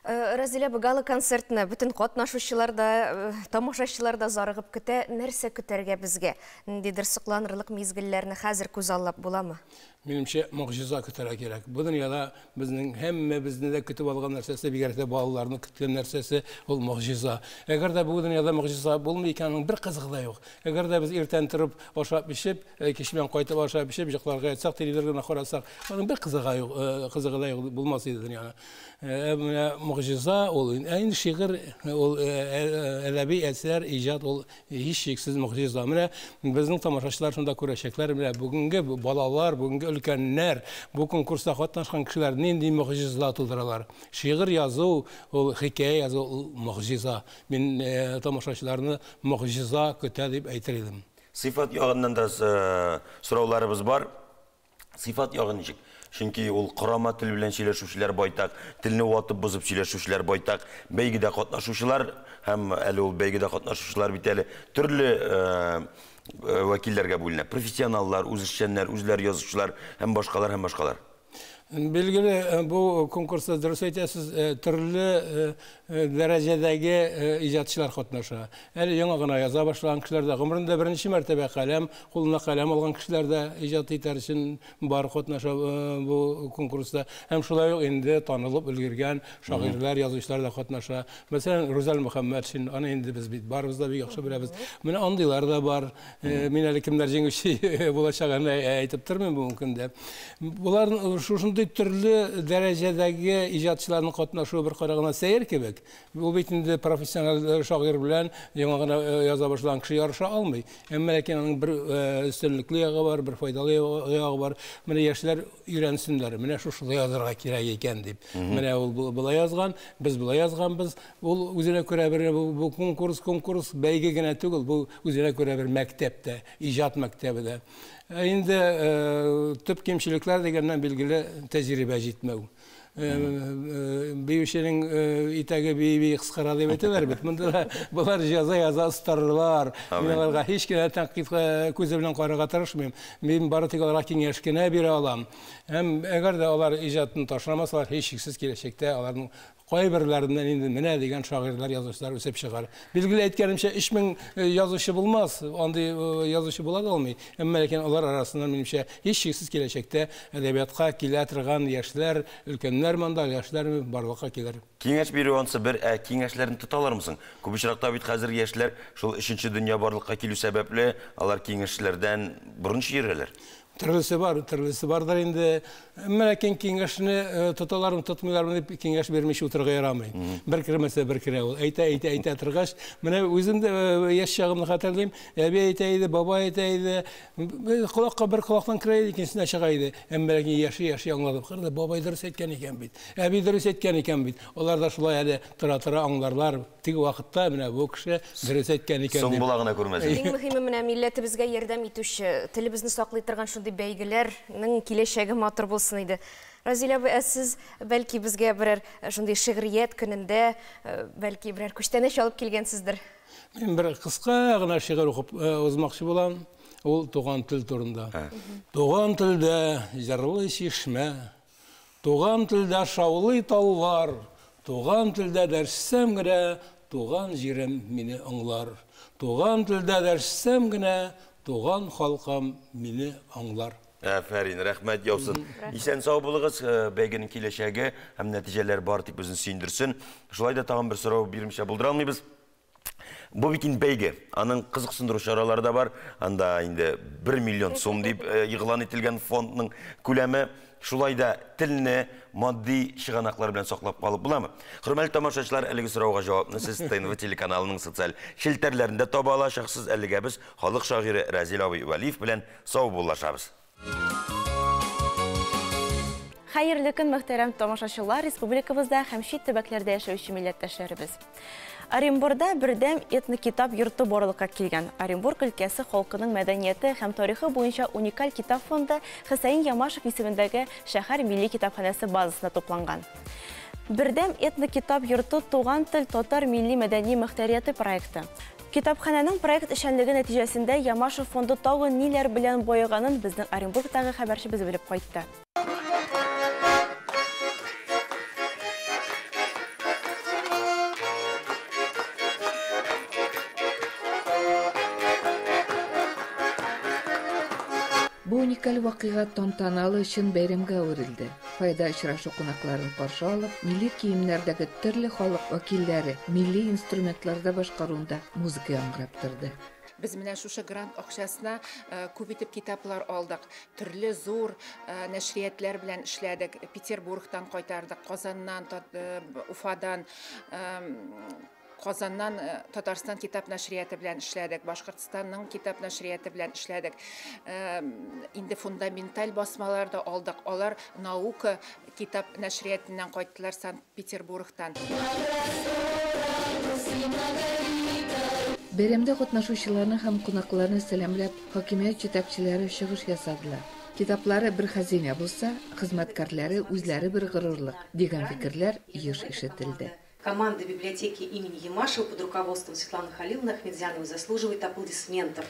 Разилә, бу гала-концертны бөтен катнашучылар да, тамашачылар да зарыгып көтә. Нәрсә көтәргә безгә? Ниндидер сокланырлык мизгелләрне хәзер күзаллап буламы? Минемчә, могҗиза көтәргә кирәк. Бу дөньяда безнең һәммәбезне дә көтеп алган нәрсәсе, бигрәк тә балаларны көткән нәрсәсе, ул могҗиза. Әгәр дә бу дөньяда могҗиза булмый икән, аның бер кызыгы да юк. Әгәр дә без иртән торып ашап-эчеп, кич белән кайтып ашап-эчеп, йокларга ятсак, телевизор гына карасак, аның бер кызыгы юк, кызыгы да юк булмас иде дөньяның. Ә менә могҗиза ул, ә инде шигырь ул әдәби әсәр, иҗат ул һичшиксез могҗиза. Менә безнең тамашачылар шунда күрәчәкләр, менә бүгенге балалар, бүгенге өлкәннәр, бу конкурста катнашкан кешеләр нинди могҗиза тудыралар. Шигырь язу, ул хикәя язу ул могҗиза. Мин тамашачыларны могҗиза көтә дип әйтер идем. Сыйфат ягыннан да сорауларыбыз бар. Сыйфат ягы ничек? Чөнки ул корама тел белән сөйләшүчеләр байтак, телне ватып бозып сөйләшүчеләр байтак, бәйгедә катнашучылар һәм әле ул бәйгедә катнашучылар бит әле төрле вәкилләргә бүленә. Профессионаллар, үзешчәннәр, үзләре язучылар һәм башкалар һәм башкалар. Билгеле, бу конкурста дөрес әйтәсез, төрле дәрәҗәдәге иҗатчылар катнаша. Әле яңа гына яза башлаган кешеләр дә, гомерендә беренче мәртәбә каләм, кулына каләм алган кешеләр дә иҗат итәр өчен бар катнаша бу конкурста. Һәм шулай ук инде танылып өлгергән шагыйрьләр, язучылар да катнаша. Мәсәлән, Рүзәл Мөхәммәтшин, аны инде без бит барыбыз да бик яхшы беләбез. Менә андыйлар да бар. Мин әле кемнәр җиңүче булачагын әйтеп тормыйм бүгенге көндә. Болар шушындый төрле дәрәҗәдәге иҗатчыларның катнашуы бер караганда сәер кебек. Ул бит инде профессиональ шагыйрь белән яңа гына яза башлаган кеше ярыша алмый. Әмма ләкин аның бер өстенлекле ягы бар, бер файдалы ягы бар. Менә яшьләр өйрәнсеннәр, менә шушылай язарга кирәк икән дип. Менә ул болай язган, без болай язганбыз. Ул үзенә күрә бер бу конкурс, конкурс бәйге генә түгел, бу үзенә күрә бер мәктәп тә, иҗат мәктәбе дә. Инде төп кимчелекләр дигәннән билгеле тәҗрибә җитмәү. Биюченең итәге бии-бии кыскара дип әйтәләр бит. Монда да болар яза-яза остарырлар. Мин аларга һич кенә тәнкыйть күзе белән карарга тырышмыйм. Мин бары тик аларга киңәш кенә бирә алам. Һәм әгәр дә алар иҗатын ташламасалар, һичшиксез киләчәктә аларның кайберләреннән инде менә дигән шагыйрьләр, язучылар үсеп чыгар. Билгеле әйткәнемчә, 3000 язучы булмас, андый язучы була да алмый. Әмма ләкин алар арасыннан, минемчә, һичшиксез киләчәктә әдәбиятка килә торган яшьләр, өлкәннәр монда, яшьләр барлыкка килер. Киңәш бирү ансы бер, ә киңәшләрен тоталармы соң? Күп очракта бит хәзерге яшьләр шул өченче дөнья барлыкка килү сәбәпле, алар киңәшләрдән борын чөерәләр. Төрлесе бар, төрлесе бардыр инде. Әмма ләкин киңәшне тоталармы, тотмыйлармы дип киңәш бирмичә утырырга ярамый. Бер кермәсә бер керә ул. Әйтә, әйтә, әйтә торгач, менә үзем дә яшь чагымны хәтерлим. Әби әйтә иде, бабай әйтә иде. Колакка бер колактан керә иде, икенчесенә чыга иде. Әмма ләкин яши-яши аңладым. Кырда бабай дөрес әйткән икән бит. Әби дөрес әйткән икән бит. Алар да шулай әле тора-тора аңларлар. Теге вакытта менә бу кеше дөрес әйткән икән Соң була гына күрмәсен. Иң мөһиме менә милләтебезгә ярдәм итүче, телебезне саклый торган шундый бәйгеләрнең киләчәге матур булсын иде. Разилә абый, ә сез бәлки безгә берәр шундый шигърият көнендә, бәлки берәр күчтәнәч алып килгәнсездер? Мин бер кыска гына шигырь укып узмакчы булам. Ул туган тел турында. Туган телдә җырлы чишмә, туган телдә шаулый таллар, туган телдә дәшсәм генә, туган җирем мине аңлар. Туган телдә дәшсәм генә, туган халкым мине аңлар. Афәрин, рәхмәт яусын. Исән сау булыгыз, бәйгенең киләчәге һәм нәтиҗәләр бар дип безне сөендерсен. Шулай да тагын бер сорау бирмичә булдыра алмыйбыз. Бу бит инде бәйге. Аның кызыксындыру чаралары да бар. Анда инде 1 миллион сум дип игълан ителгән фондның күләме. Шулай да телне матди чыганаклар белән саклап калып буламы? Хөрмәтле тамашачылар, әлеге сорауга җавапны сез ТНВ телеканалының социаль челтәрләрендә таба алачаксыз. Әлегә без халык шагыйре Рәзил абый Вәлиев белән саубуллашабыз. Хәерле көн, мөхтәрәм тамашачылар, республикабызда һәм чит төбәкләрдә яшәүче милләттәшләребез. Оренбурда бердәм этнокитап йорты барлыкка килгән. Оренбург өлкәсе халкының мәдәнияте һәм тарихы буенча уникаль китап фонды Хөсәен Ямашев исемендәге шәһәр милли китапханәсе базасында тупланган. Бердәм этнокитап йорты Туган тел татар милли мәдәни мөхтәрияте проекты. Китапханәнең проект эшчәнлеге нәтиҗәсендә Ямашев фонды тагын ниләр белән баеганын безнең Оренбургтагы хәбәрчебез белеп кайтты. Бу уникаль вакыйга тантаналы чын бәйрәмгә әверелде. Фойеда очрашу кунакларын каршы алып, милли киемнәрдәге төрле халык вәкилләре милли инструментларда башкаруында музыка яңгырап торды. Без менә шушы грант акчасына күп итеп китаплар алдык. Төрле зур нәшриятләр белән эшләдек. Петербургтан кайтардык, Казаннан, Уфадан, Казаннан Татарстан китап нәшрияты белән эшләдек, Башкортстанның китап нәшрияты белән эшләдек. Инде фундаменталь басмалар да алдык. Алар наука китап нәшриятыннан кайттылар Санкт-Петербургтан. Бәйрәмдә катнашучыларны һәм кунакларны сәламләп, хакимият җитәкчеләре чыгыш ясадылар. Китаплары бер хәзинә булса, хезмәткәрләре үзләре бер горурлык дигән фикерләр еш ишетелде. Команда библиотеки имени Ямашева под руководством Светланы Халиловны Ахметзяновой заслуживает аплодисментов.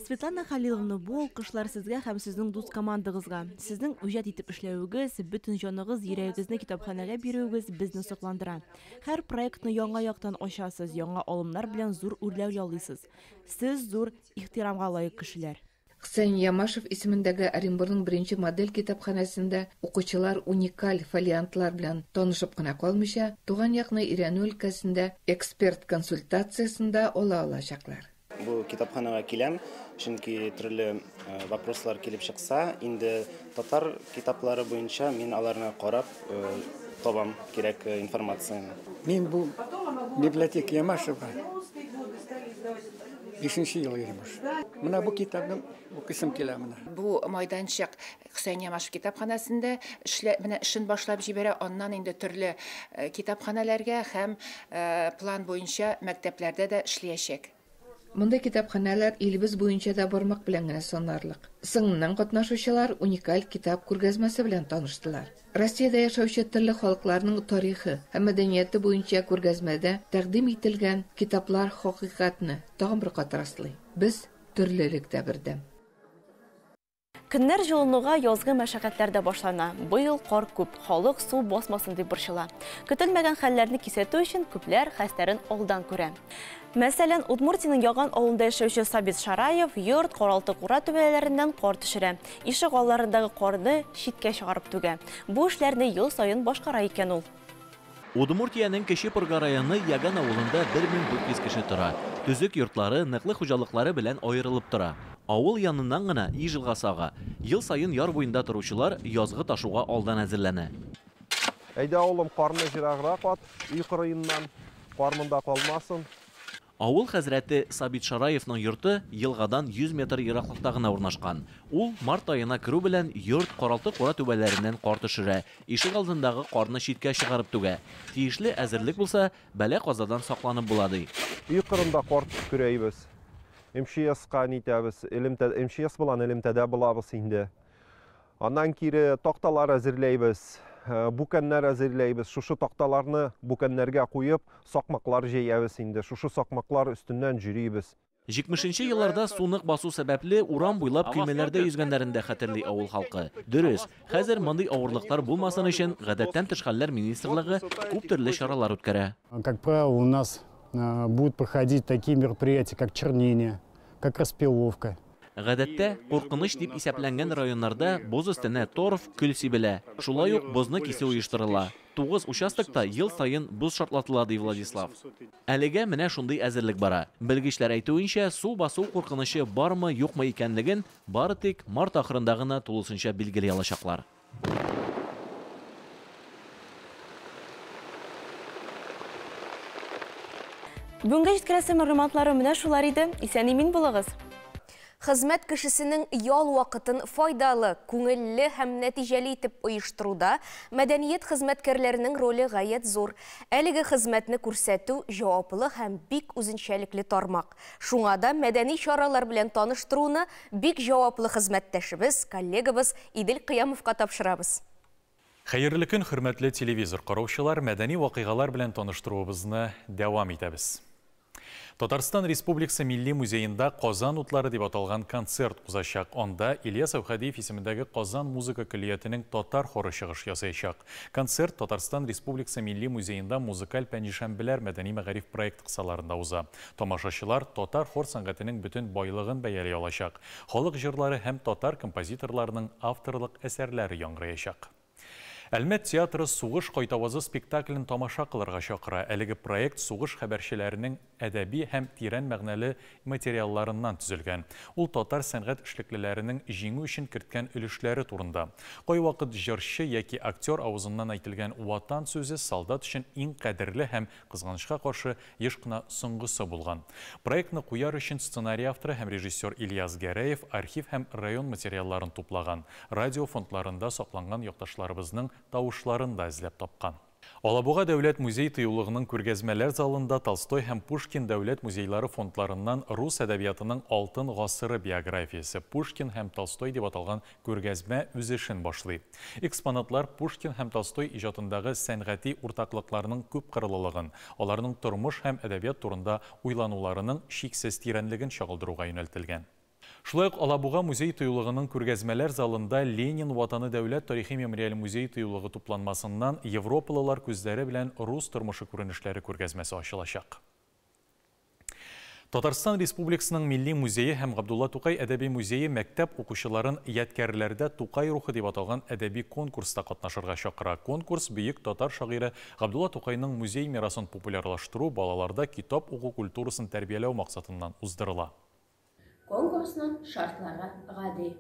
Светлана Халиловна, бу алкышлар сезгә һәм сезнең дус командагызга. Сезнең үҗәт итеп эшләвегез, бөтен җаныгыз, йөрәгегезне китапханәгә бирүегез безне сокландыра. Һәр проектны яңа яктан ачасыз, яңа алымнар белән зур үрләү яулыйсыз. Сез зур ихтирамга лаек кешеләр. Хөсәен Ямашев исемендәге Оренбургның беренче модель китапханәсендә укучылар уникаль фолиантлар белән танышып кына калмыйча, туган якны өйрәнү өлкәсендә эксперт консультациясен дә ала алачаклар. Бу китапханәгә киләм, чөнки төрле вопрослар килеп чыкса, инде татар китаплары буенча мин аларны карап табам кирәк информацияне. Мин бу библиотека Ямашева 5 ел йөрим. Менә бу китапны укыйсым килә менә. Бу майданчык Хөсәен Ямашев китапханәсендә менә эшен башлап җибәрә, аннан инде төрле китапханәләргә һәм план буенча мәктәпләрдә дә эшләячәк. Монда китапханәләр илебез буенча да бармак белән генә санарлык. Соңыннан катнашучылар уникаль китап күргәзмәсе белән таныштылар. Россиядә яшәүче төрле халыкларның тарихы һәм мәдәнияте буенча күргәзмәдә тәкъдим ителгән китаплар хакыйкатьне тагын бер кат раслый. Без төрлелектә бердәм. Көннәр җылынуга язгы мәшәкатьләр дә башлана. Быел кар күп, халык су басмасын дип борчыла. Көтелмәгән хәлләрне кисәтү өчен күпләр хәстәрен алдан күрә. Мәсәлән, Удмуртиянең Яган авылында яшәүче Сабит Шараев йорт, каралты-кура түбәләреннән кар төшерә. Ишек алларындагы карны читкә чыгарып түгә. Бу эшләрне ел саен башкара икән ул. Удмуртиянең Кече Пырга районы Яган авылында 1400 кеше тора. Төзек йортлары, ныклы хуҗалыклары белән аерылып тора. Авыл яныннан гына Иж елгасы ага. Ел саен яр буенда торучылар язгы ташуга алдан әзерләнә. Әйдә, улым, карны җыраграк ат, өй кырыеннан, кар монда калмасын. Авыл хәзрәте Сабит Шараевның йорты елгадан 100 метр ераклыкта гына урнашкан. Ул март аена керү белән йорт каралты-кура түбәләреннән кар төшерә, ишек алдындагы карны читкә чыгарып түгә. Тиешле әзерлек булса, бәла-казадан сакланып була ди. Өй кырында кар көрәйбез. МЧС-ка нитәбез, МЧС белән элемтәдә булабыз инде. Аннан кире такталар әзерләйбез. бүкәннәр әзерләйбез. Шушы такталарны бүкәннәргә куеп, сакмаклар җәябез инде. Шушы сакмаклар өстеннән йөрибез. 70 елларда су нык басу сәбәпле, урам буйлап көймәләрдә йөзгәннәрен дә хәтерли авыл халкы. Дөрес, хәзер мондый авырлыклар булмасын өчен Гадәттән тыш хәлләр министрлыгы күп төрле чаралар үткәрә. Как правило, у нас будут проходить такие мероприятия, как чернение, как распиловка. Гадәттә, куркыныч дип исәпләнгән районнарда боз өстенә торф, көл сибелә. Шулай ук бозны кисү оештырыла. 9 участокта ел саен боз шартлатыла, ди Владислав. Әлегә менә шундый әзерлек бара. Белгечләр әйтүенчә, су басу куркынычы бармы, юкмы икәнлеген бары тик март ахырында гына тулысынча билгели алачаклар. Бүгенге җиткерәсе мәгълүматлары менә шулар иде. Исән-имин булыгыз. Хезмәт кешесенең ял вакытын файдалы, күңелле һәм нәтиҗәле итеп оештыруда мәдәният хезмәткәрләренең роле гаять зур. Әлеге хезмәтне күрсәтү җаваплы һәм бик үзенчәлекле тармак. Шуңа да мәдәни чаралар белән таныштыруны бик җаваплы хезмәттәшебез, коллегабыз Идел Кыямовка тапшырабыз. Хәерле көн, хөрмәтле телевизор караучылар, мәдәни вакыйгалар белән таныштыруыбызны дәвам итәбез. Татарстан Республикасы Милли музеенда Казан утлары дип аталган концерт узачак. Анда Ильяс Әүхәдиев исемендәге Казан музыка көллиятенең татар хоры чыгыш ясаячак. Концерт Татарстан Республикасы Милли музеенда музыкаль пәнҗешәмбеләр мәдәни мәгариф проект кысаларында уза. Тамашачылар татар хор сәнгатенең бөтен байлыгын бәяли алачак. Халык җырлары һәм татар композиторларының авторлык әсәрләре яңгыраячак. Әлмәт театры «Сугыш кайтавазы» спектаклен тамаша кылырга чакыра. Әлеге проект сугыш хәбәрчеләренең әдәби һәм тирән мәгънәле материалларыннан төзелгән. Ул татар сәнгать эшлеклеләренең җиңү өчен керткән өлешләре турында. Кайвакыт җырчы яки актер авызыннан әйтелгән «Ватан» сүзе солдат өчен иң кадерле һәм кызганычка каршы еш кына соңгысы булган. Проектны куяр өчен сценарий авторы һәм режиссер Ильяс Гәрәев архив һәм район материалларын туплаган. Радио фондларында сакланган якташларыбызның тавышларын да эзләп тапкан. Алабуга дәүләт музей тыюлыгының күргәзмәләр залында Толстой һәм Пушкин дәүләт музейлары фондларыннан рус әдәбиятының алтын гасыры биографиясе Пушкин һәм Толстой дип аталган күргәзмә үз эшен башлый. Экспонатлар Пушкин һәм Толстой иҗатындагы сәнгати уртаклыкларның күпкырлылыгын, аларның тормыш һәм әдәбият турында уйлануларының чиксез тирәнлеген чагылдыруга юнәлтелгән. Шулай ук Алабуга музей тыюлыгының күргәзмәләр залында Ленин ватаны дәүләт тарихи мемориаль музей тыюлыгы тупланмасыннан Европалылар күзләре белән рус тормышы күренешләре күргәзмәсе ачылачак. Татарстан Республикасының Милли музее һәм Габдулла Тукай әдәби музее мәктәп укучыларын ядкәрләрдә Тукай рухы дип аталган әдәби конкурста катнашырга чакыра. Конкурс бөек татар шагыйре Габдулла Тукайның музей мирасын популярлаштыру, балаларда китап уку культурасын тәрбияләү максатыннан уздырыла. Конкурсның шартлары гади.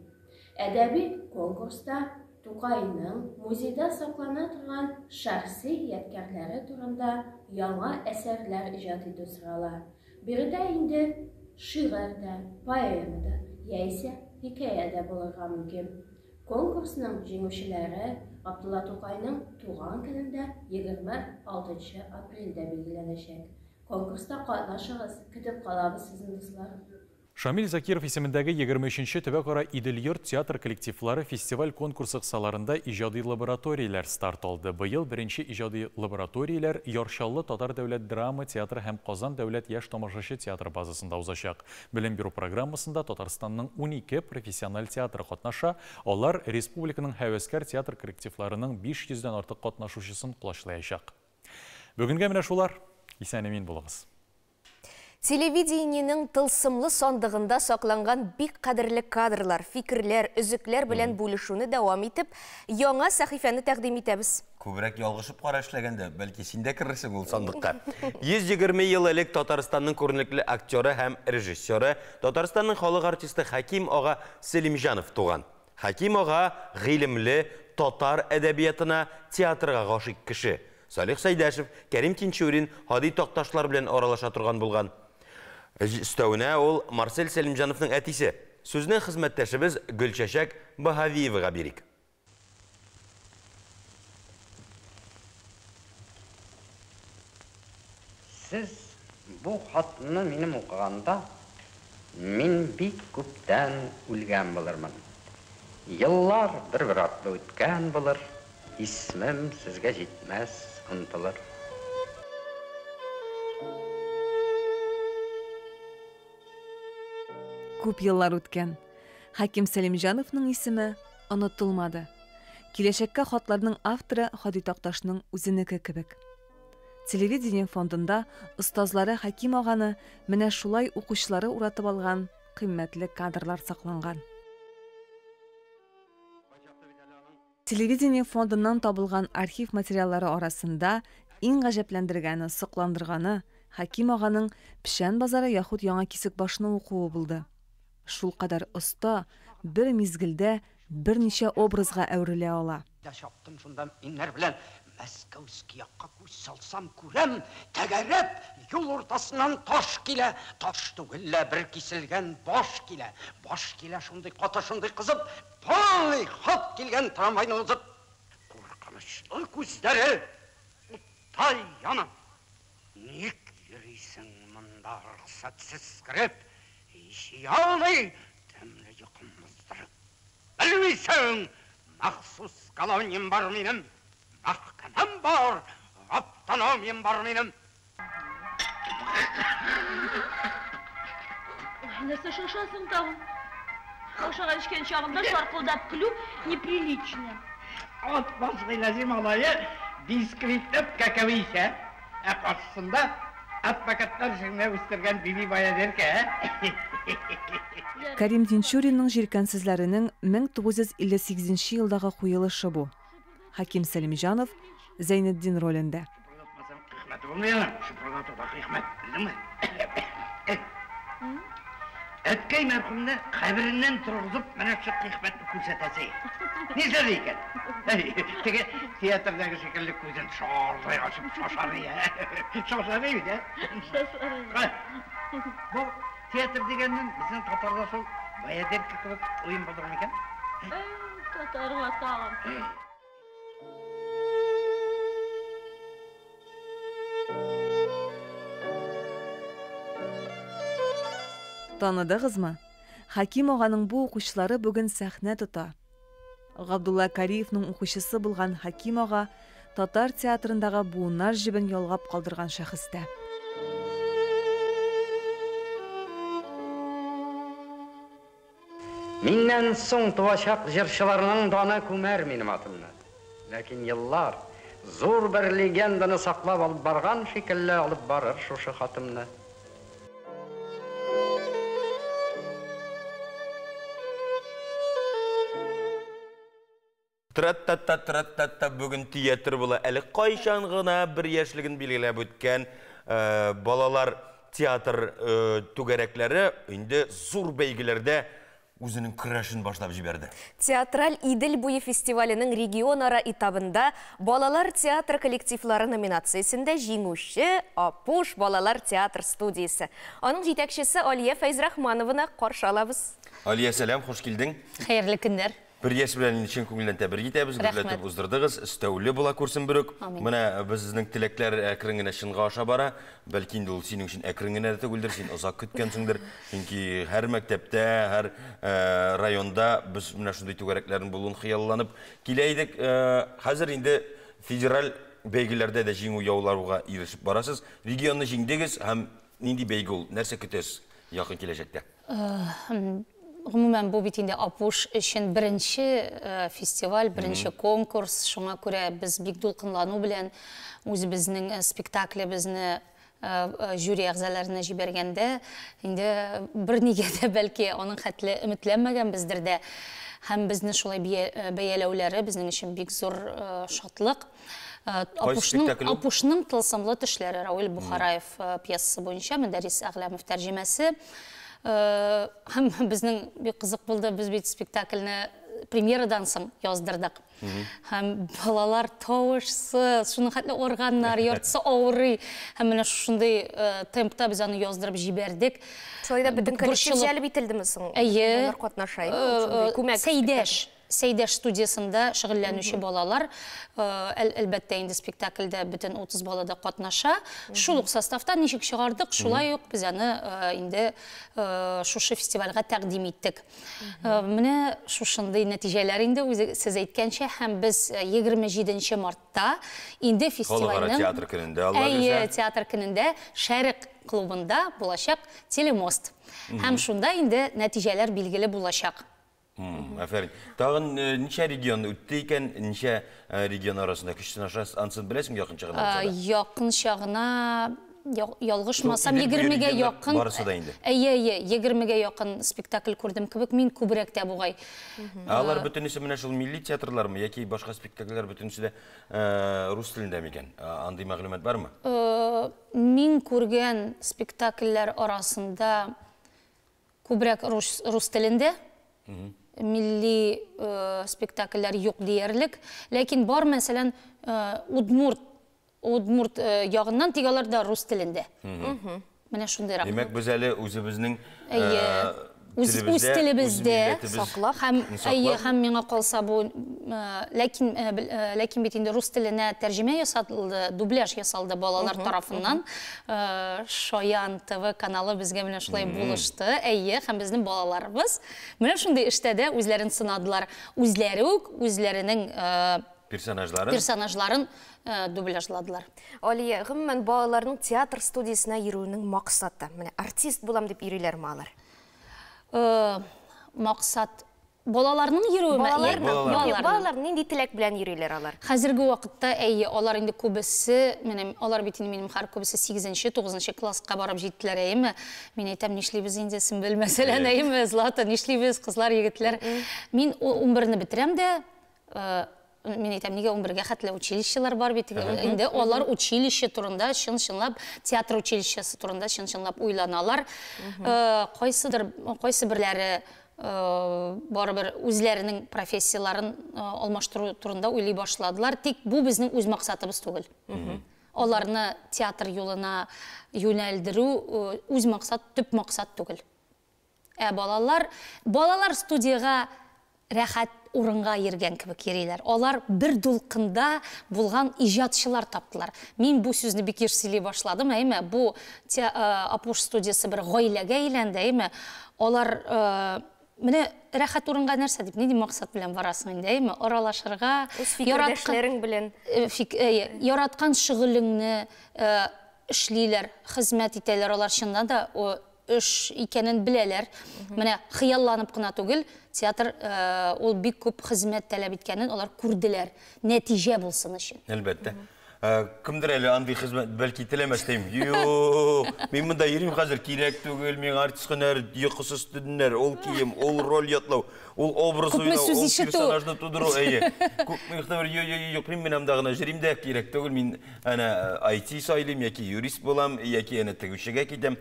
Әдәби конкурста Тукайның музейда саклана торган шәхси ядкәрләре турында яңа әсәрләр иҗат итү сорала. Биредә инде шигырь дә, поэма да, яисә хикәя дә булырга мөмкин. Конкурсның җиңүчеләре Габдулла Тукайның туган көнендә 26 апрельдә билгеләнәчәк. Конкурста катнашыгыз, көтеп калабыз сезне, дуслар. Шамил Закиров исемендәге 23-нче төбәкара Идел-йорт театр коллективлары фестиваль конкурсы кысаларында иҗади лабораторияләр старт алды. Быел беренче иҗади лабораторияләр Яр Чаллы татар дәүләт драма театры һәм Казан дәүләт яшь тамашачы театры базасында узачак. Белем бирү программасында Татарстанның 12 профессиональ театры катнаша. Алар республиканың һәвәскәр театр коллективларының 500дән артык катнашучысын колачлаячак. Бүгенгә менә шулар. Исән-имин булыгыз. Телевидениенең тылсымлы сандыгында сакланган бик кадерле кадрлар, фикерләр, өзекләр белән бүлешүне дәвам итеп, яңа сәхифәне тәкъдим итәбез. Күбрәк ялгышып кара эшләгәндә, бәлки син дә керерсең ул сандыкка. 120 ел элек Татарстанның күренекле актеры һәм режиссеры, Татарстанның халык артисты Хәким ага Сәлимҗанов туган. Хәким ага гыйлемле, татар әдәбиятына, театрга гашыйк кеше. Салих Сәйдәшев, Кәрим Тинчурин, Һади Такташлар белән аралаша торган булган. Өстәвенә ул Марсель Сәлимҗановның әтисе. Сүзне хезмәттәшебез Гөлчәчәк Баһавиевага бирик. Сез бу хатны минем укыганда, мин бик күптән үлгән булырмын. Еллар бер-бер артлы үткән булыр. Исмем сезгә җитмәс, онытылыр. Күп еллар үткән. Хәким Сәлимҗановның исеме онытылмады. Киләчәккә хатларның авторы Һади Такташның үзенеке кебек. Телевидение фондында остазлары Хәким аганы менә шулай укучылары уратып алган кыйммәтле кадрлар сакланган. Телевидение фондыннан табылган архив материаллары арасында иң гаҗәпләндергәне, сокландырганы Хәким аганың Печән базары яхуд Яңа Кисекбашны укуы булды. Шулкадәр оста, бер мизгелдә берничә образга әверелә ала. Да чаптым шунда иңнәр белән Мәскәүский якка күз салсам, күрәм, тәгәрәп, юл уртасыннан таш килә. Таш түгел лә, бер киселгән баш килә. Баш килә шундый каты, шундый кызып, полный ход килгән трамвайны узып. Куркынычлы күзләре уттай яна. Ник йөрисең монда рөхсәтсез кереп, ишегалды тәмле йокым боздырып? Белмисең, махсус колониям бар минем, мәхкәмәм бар, автономиям бар минем. Нәрсә шашасың тагын? Ашаган эчкән чагында шаркылдап көлү неприлично. Ат баш Гыйләҗи малае бисквитләп кәкәве исә, ә каршысында адвокатлар җеңләп үстергән Биби Баядеркә. Кәрим Тинчуринның Җилкәнсезләренең 1958 нче елдагы куелышы бу. Хәким Сәлимҗанов Зәйнетдин ролендә. Хикмәте булмый аның, шыпырдатуда хикмәт, белдеңме? Әткәй мәрхүмне кабереннән торгызып, менә шул хикмәтне күрсәтәсе. Нишләде икән? Теге театрдагы шикелле күзен шардай ачып шашар, шашар бит, ә? Шашар. Бу театр дигәннән безнең татарда шул баядерка кебек уен булдырмы икән? Татарга тагын. Таныдыгызмы? Хәким аганың бу укучылары бүген сәхнә тота. Габдулла Кариевның укучысы булган Хәким ага татар театрындагы буыннар җебен ялгап калдырган шәхес тә. Миннән соң туачак җырчыларның даны күмәр минем атымны. Ләкин еллар, зур бер легенданы саклап алып барган шикелле алып барыр шушы хатымны. Тра-та-та, тра-та-та, бүген театр була. Әле кайчан гына бер яшьлеген билгеләп үткән балалар театр түгәрәкләре инде зур бәйгеләрдә үзенең көрәшен башлап җибәрде. Театраль Идел буе фестиваленең регионара этабында балалар театры коллективлары номинациясендә җиңүче Апуш балалар театр студиясе. Аның җитәкчесе Алия Фәйзрахманованы каршы алабыз. Алия, сәлам, хуш килдең. Хәерле көннәр. Бер яшь белән инде чын күңелдән тәбрик итәбез, гөрләтеп уздырдыгыз, өстәүле була күрсен берүк. Менә безнең теләкләр әкрен генә чынга аша бара. Бәлки инде ул синең өчен әкрен генә дә түгелдер, син озак көткәнсеңдер. Чөнки һәр мәктәптә, һәр районда без менә шундый түгәрәкләрнең булуын хыялланып килә идек. Хәзер инде федераль бәйгеләрдә дә җиңү яулауга ирешеп барасыз. Регионны җиңдегез һәм нинди бәйге ул? Нәрсә көтәсез якын киләчәктә? Гомумән, бу бит инде Апуш өчен беренче фестиваль, беренче конкурс. Шуңа күрә без бик дулкынлану белән үзебезнең спектаклебезне жюри әгъзаларына җибәргәндә, инде бернигә дә бәлки аның хәтле өметләнмәгәнбездер дә. Һәм безне шулай бәяләүләре безнең өчен бик зур шатлык. Апушның тылсымлы төшләре Равил Бухараев пьесасы буенча Мөдәррис Әгъләмов тәрҗемәсе. Һәм безнең бик кызык булды, без бит спектакльне премьерадан соң яздырдык. Һәм балалар тавышсыз, шуның хәтле органнар, яртысы авырый. Һәм менә шушындый темпта без аны яздырып җибәрдек. Шулай да бөтен коллектив җәлеп ителдеме соң? Әйе. Балалар катнаша, шундый күмәк. Сәйдәш. Сәйдәш студиясендә шөгыльләнүче балалар, әлбәттә инде спектакльдә бөтен 30 бала да катнаша. Шул ук составта ничек чыгардык, шулай ук без аны инде шушы фестивальгә тәкъдим иттек. Менә шушындый нәтиҗәләр инде үзе сез әйткәнчә, һәм без 27 мартта инде фестивальнең Халыкара театр көнендә, Алла бирсә. Әйе, театр көнендә Шәрык клубында булачак телемост. Һәм шунда инде нәтиҗәләр билгеле булачак. Афәрин. Тагын ничә регион үтте икән, ничә регион арасында көч сынаша, ансын беләсеңме якынча гына булса да? Якынча гына, ялгышмасам, егермегә якын. Барысы да инде. Әйе, әйе, егермегә якын спектакль күрдем кебек, мин күбрәк тә бугай. Ә алар бөтенесе менә шул милли театрлармы яки башка спектакльләр бөтенесе дә рус телендә микән? Андый мәгълүмат бармы? Мин күргән спектакльләр арасында күбрәк рус, рус телендә. Милли спектакльләр юк диярлек. Ләкин бар, мәсәлән, удмурт, удмурт ягыннан, тик алар да рус телендә. Менә шундыйрак. Димәк, без әле үзебезнең Үз, үз телебездә саклап һәм әйе, һәм миңа калса бу, ләкин, ләкин бит инде рус теленә тәрҗемә ясалды, дубляж ясалды балалар тарафыннан. Шаян ТВ каналы безгә менә шулай булышты. Әйе, һәм безнең балаларыбыз менә шундый эштә дә үзләрен сынадылар. Үзләре үк үзләренең персонажларын персонажларын дубляжладылар. Алия, гомумән, балаларның театр студиясенә йөрүенең максаты, менә артист булам дип йөриләрме алар? Максат балаларның йөрүеме? Балаларның. Балаларның. Балалар нинди теләк белән йөриләр алар? Хәзерге вакытта, әйе, алар инде күбесе, менә алар бит инде минем һәр күбесе 8-нче, 9-нчы класска барып җиттеләр, әйеме? Мин әйтәм, нишлибез инде, Сөмбел, мәсәлән, әйеме, Злата, нишлибез, кызлар, егетләр? Мин 11-не бетерәм дә, мин әйтәм, нигә 11-гә хәтле училищелар бар бит. Инде алар училище турында чын-чынлап, театр училищесы турында чын-чынлап уйланалар. Кайсыдыр, кайсы берләре барыбер үзләренең профессияләрен алмаштыру турында уйлый башладылар. Тик бу безнең үз максатыбыз түгел. Аларны театр юлына юнәлдерү үз максат, төп максат түгел. Ә балалар, балалар студиягә рәхәт урынга йөргән кебек йөриләр. Алар бер дулкында булган иҗатчылар таптылар. Мин бу сүзне бик еш сөйли башладым, әйме, бу Апуш студиясе бер гаиләгә әйләнде, әйме. Алар менә рәхәт урынга нәрсә дип, нинди максат белән барасың инде, әйме? Аралашырга, Үз фикердәшләрең белән. Яраткан шөгылеңне эшлиләр, хезмәт итәләр. Алар чыннан да эш икәнен беләләр. Менә хыялланып кына түгел, театр ул бик күп хезмәт таләп иткәнен алар күрделәр. Нәтиҗә булсын өчен. Әлбәттә. Кемдер әле андый хезмәт бәлки теләмәс дим. Юк, мин монда йөрим хәзер, кирәк түгел, миңа артист һөнәр, йокысыз төннәр, ул кием, ул роль ятлау, ул образ Күпме уйнау, сүз ул ишетү. персонажны тудыру, әйе. Күпме игътибар, юк, юк, юк, мин менә монда гына йөрим дә, кирәк түгел, мин әнә IT сайлыйм, яки юрист булам, яки әнә тегүчегә китәм.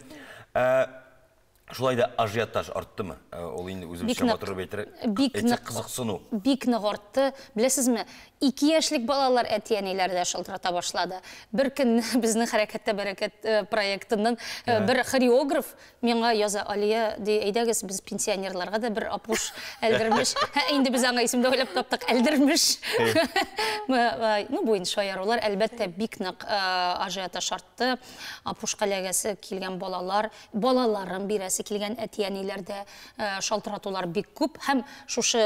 Шулай да ажиотаж арттымы? Ул инде үзебезчә Бик нык. матур әйтер, Бик әйтсәк, нык. кызыксыну. Бик нык артты. Беләсезме, 2 яшьлек балалар әти-әниләр дә шалтырата башлады. Бер көн безнең Хәрәкәттә бәрәкәт проектыннан бер хореограф миңа яза, Алия, ди, әйдәгез, без пенсионерларга да бер Апуш әлдермеш. Инде без аңа исем дә уйлап таптык, әлдермеш. Ну, бу инде шаярулар, әлбәттә, бик нык ажиотаж артты. Апушка эләгәсе килгән балалар, балаларын бирәсе килгән әти-әниләр дә шалтыратулар бик күп. Һәм шушы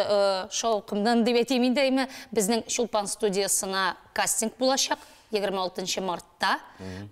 шаукымнан дип әйтим инде, әйме, безнең Чулпан студиясына кастинг булачак 26 мартта.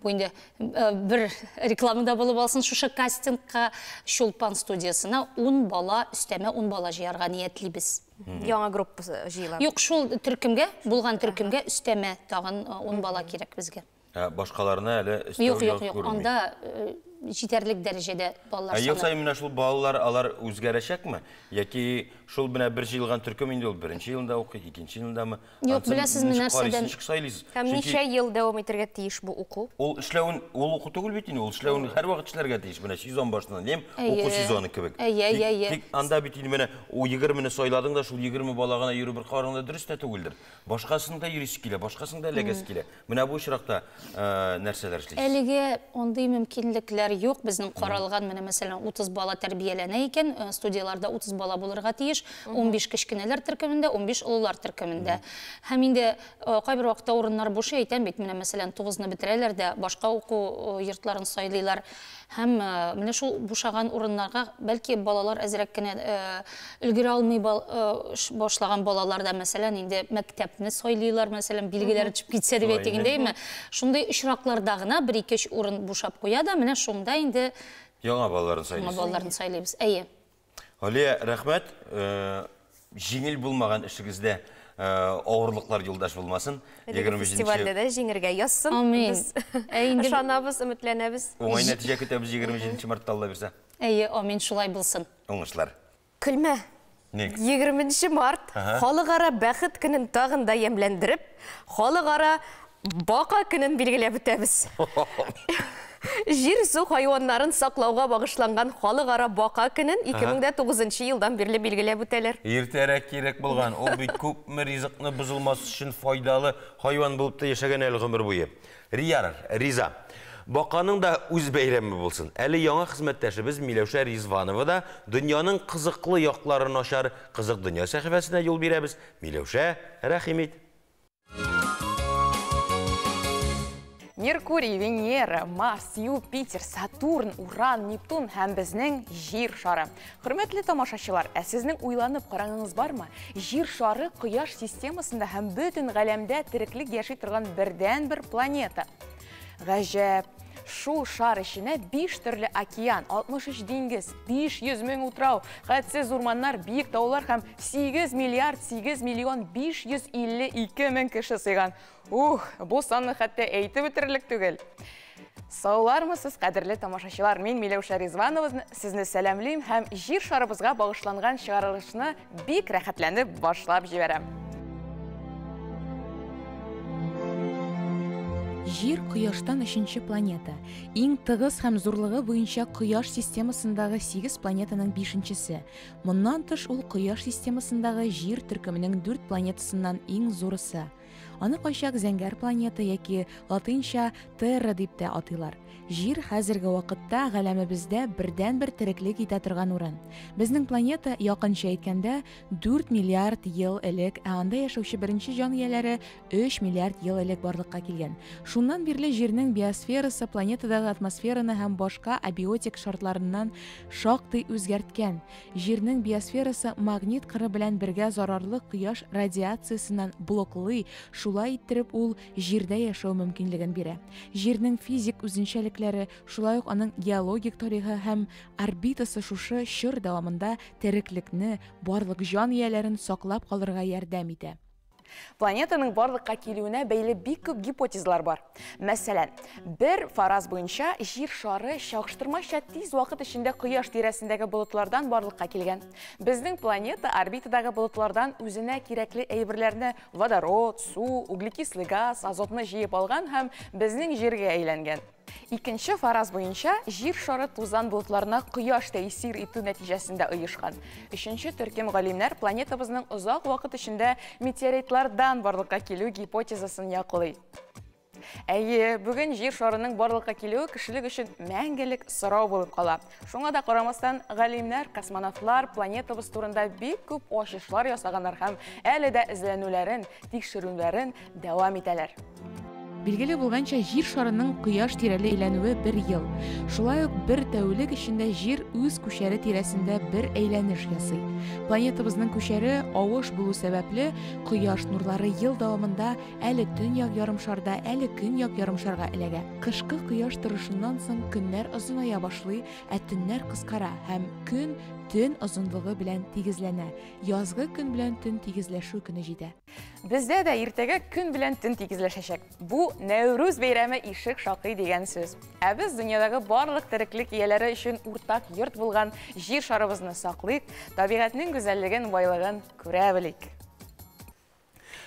Бу инде бер реклама да булып алсын, шушы кастингка Чулпан студиясына 10 бала, өстәмә 10 бала җыярга ниятлибез. Яңа группа җыела. Юк, шул төркемгә, булган төркемгә өстәмә тагын 10 бала кирәк безгә. Ә башкаларына әле өстәү Юк, юк, юк юк, күренми. анда җитәрлек дәрәҗәдә балалар Ә ел саны. саен менә шул балалар, алар үзгәрәчәкме? Яки шул менә бер җыелган төркем инде ул беренче елында укый, икенче елындамы? Юк, Ансын беләсезме, ничек карыйсыз, нәрсәдән? ничек сайлыйсыз? Һәм Чөнки ничә ел дәвам итәргә тиеш бу уку? Ул эшләвен, ул уку түгел бит инде, ул эшләвен һәрвакыт эшләргә тиеш. Менә сезон башыннан, дим, уку сезоны кебек. Әйе, Тик, әйе, әйе. тик анда бит инде менә ул 20-не сайладың да, шул 20 бала гына йөрү бер караңда дөрес тә түгелдер. Башкасын да йөрисе килә, башкасын да эләгәсе килә. Менә бу очракта нәрсәләр эшлисез? Әлегә андый мөмкинлекләр кадәр юк. Безнең каралган, менә мәсәлән, 30 бала тәрбияләнә икән, студияләрдә 30 бала булырга тиеш, 15 кечкенәләр төркемендә, 15 олылар төркемендә. Һәм инде кайбер вакытта урыннар буш, әйтәм бит, менә мәсәлән, 9-ны бетерәләр дә, башка уку йортларын сайлыйлар. Һәм менә шул бушаган урыннарга бәлки балалар әзрәк кенә өлгерә алмый башлаган балалар да, мәсәлән, инде мәктәпне сайлыйлар, мәсәлән, билгеләре төшеп китсә дип әйтик инде, әйме? Шундый очракларда гына бер-ике-өч урын бушап куя да, менә шунда инде яңа балаларны сайлыйбыз. Яңа балаларны сайлыйбыз. Әйе. Алия, рәхмәт. Җиңел булмаган эшегездә авырлыклар юлдаш булмасын. Әлеге фестивальдә дә җиңергә язсын. Амин. Ышанабыз, өметләнәбез. Уңай нәтиҗә көтәбез 27 мартта, Алла бирсә. Әйе, амин, шулай булсын. Уңышлар. Көлмә. Ник? 20 март халыкара бәхет көнен тагын да ямьләндереп, халыкара бака көнен билгеләп үтәбез. Җир-су хайваннарын саклауга багышланган халыкара бака көнен 2009 елдан бирле билгеләп үтәләр. Иртәрәк кирәк булган, ул бит күпме ризыкны бозылмас өчен файдалы хайван булып та яшәгән әле гомер буе. Рияр, Риза. Баканың да үз бәйрәме булсын. Әле яңа хезмәттәшебез Миләүшә Ризванова да дөньяның кызыклы якларын ачар Кызык дөнья сәхифәсенә юл бирәбез. Миләүшә, рәхим ит. Меркурий, Венера, Марс, Юпитер, Сатурн, Уран, Нептун һәм безнең Җир шары. Хөрмәтле тамашачылар, ә сезнең уйланып карагыңыз бармы? Җир шары Кояш системасында һәм бөтен галәмдә тереклек яши торган бердәнбер планета. Гаҗәп! Шул шар эченә 5 төрле океан, 63 диңгез, 500 мең утрау, хәтсез урманнар, биек таулар һәм 8 миллиард 8 миллион 552 мең кеше сыйган. Ух, бу санны хәтта әйтеп бетерерлек түгел. Саулармысыз, кадерле тамашачылар? Мин Миләүшә Ризванова сезне сәламлим һәм Җир шарыбызга багышланган чыгарылышны бик рәхәтләнеп башлап җибәрәм. Җир Кояштан өченче планета. Иң тыгыз һәм зурлыгы буенча Кояш системасындагы 8 планетаның бишенчесе. Моннан тыш ул Кояш системасындагы Җир төркеменең дүрт планетасыннан иң зурысы. Аны кайчак зәңгәр планета яки латинча Терра дип тә атыйлар. Җир хәзерге вакытта галәмебездә бердәнбер тереклек итә торган урын. Безнең планета, якынча әйткәндә, 4 миллиард ел элек, ә анда яшәүче беренче җан ияләре 3 миллиард ел элек барлыкка килгән. Шуннан бирле Җирнең биосферасы планетадагы атмосфераны һәм башка абиотик шартларыннан шактый үзгәрткән. Җирнең биосферасы магнит кыры белән бергә зарарлы кояш радиациясеннән блоклый, шулай иттереп ул Җирдә яшәү мөмкинлеген бирә. Җирнең физик үзенчәлекләре, шулай ук аның геологик тарихы һәм орбитасы шушы чор дәвамында тереклекне, барлык җан ияләрен саклап калырга ярдәм итә. Планетаның барлыкка килүенә бәйле бик күп гипотезалар бар. Мәсәлән, бер фараз буенча Җир шары чагыштырмача тиз вакыт эчендә Кояш тирәсендәге болытлардан барлыкка килгән. Безнең планета орбитадагы болытлардан үзенә кирәкле әйберләрне водород, су, углекислый газ, азотны җыеп алган һәм безнең Җиргә әйләнгән. Икенче фараз буенча, Җир шары тузан болытларына Кояш тәэсир итү нәтиҗәсендә оешкан. Өченче төркем галимнәр планетабызның озак вакыт эчендә метеоритлардан барлыкка килү гипотезасын яклый. Әйе, бүген Җир шарының барлыкка килүе кешелек өчен мәңгелек сорау булып кала. Шуңа да карамастан, галимнәр, космонавтлар планетабыз турында бик күп ачышлар ясаганнар һәм әле дә эзләнүләрен, тикшерүләрен дәвам итәләр. Билгеле булганча, Җир шарының Кояш тирәли әйләнүе бер ел. Шулай ук бер тәүлек эчендә Җир үз күчәре тирәсендә бер әйләнеш ясый. Планетабызның күчәре авыш булу сәбәпле, Кояш нурлары ел дәвамында әле төньяк ярымшарда, әле көньяк ярымшарга эләгә. Кышкы кояш торышыннан соң көннәр озыная башлый, ә төннәр кыскара һәм көн төн озынлыгы белән тигезләнә. Язгы көн белән төн тигезләшү көне җитә. Бездә дә иртәгә көн белән төн тигезләшәчәк. Бу Нәүрүз бәйрәме ишек шакый дигән сүз. Ә без дөньядагы барлык тереклек ияләре өчен уртак йорт булган Җир шарыбызны саклыйк, табигатьнең гүзәллеген, байлыгын күрә белик.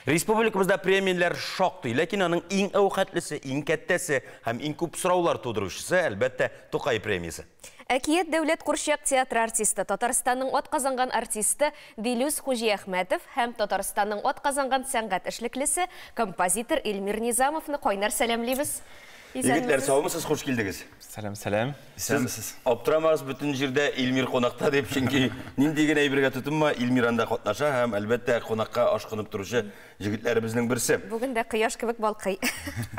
Республикабызда премияләр шактый, ләкин аның иң әүхәтлесе, иң кәттәсе һәм иң күп сораулар тудыручысы, әлбәттә, Тукай премиясе. Әкият дәүләт курчак театры артисты, Татарстанның атказанган артисты Дилүс Хуҗиәхмәтов һәм Татарстанның атказанган сәнгать эшлеклесе, композитор Эльмир Низамовны кайнар сәламлибез. Егетләр, саумысыз, хуш килдегез. Сәлам, сәлам. Исәнмесез. Аптырамагыз, бөтен җирдә Илмир кунакта дип, чөнки нинди генә әйбергә тотынма, Илмир анда катнаша һәм, әлбәттә, кунакка ашкынып торучы җегетләребезнең берсе. Бүген дә кояш кебек балкый.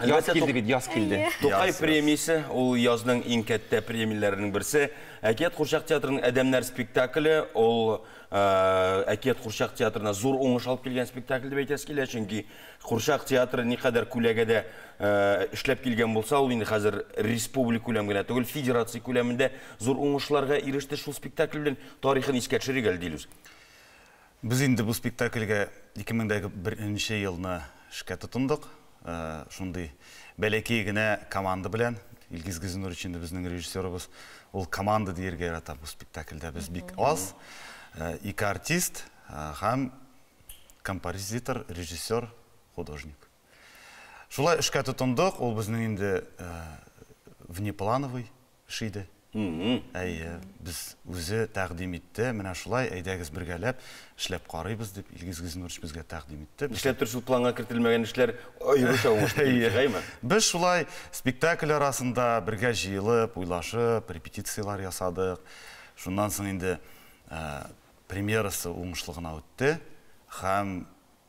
Яз килде бит, яз килде. Тукай премиясе, ул язның иң кәттә премияләренең берсе. Әкият курчак театрының Адәмнәр спектакле, ул Әкият курчак театрына зур уңыш алып килгән спектакль дип әйтәсе килә, чөнки курчак театры никадәр күләгәдә эшләп килгән булса, ул инде хәзер республика күләм генә түгел, федерация күләмендә зур уңышларга иреште шул спектакль белән. Тарихын искә төшерик әле, Дилүс. Без инде бу спектакльгә 2001 елны эшкә тотындык. Шундый бәләкәй генә команда белән. Илгиз Газинурович инде безнең режиссерыбыз. Ул команда диергә ярата бу спектакльдә. Без бик аз. Ике артист һәм композитор, режиссер, художник. Шулай эшкә тотындык. Ул безнең инде внеплановый эш иде. Әйе, без үзе тәкъдим итте, менә шулай, әйдәгез бергәләп эшләп карыйбыз дип, Илгиз Газинурович безгә тәкъдим итте. Нишләптер шул планга кертелмәгән эшләр аеруча уңышлы килеп чыга, әйме? Без шулай спектакль арасында бергә җыелып, уйлашып, репетицияләр ясадык. Шуннан соң инде премьерасы уңышлы гына үтте һәм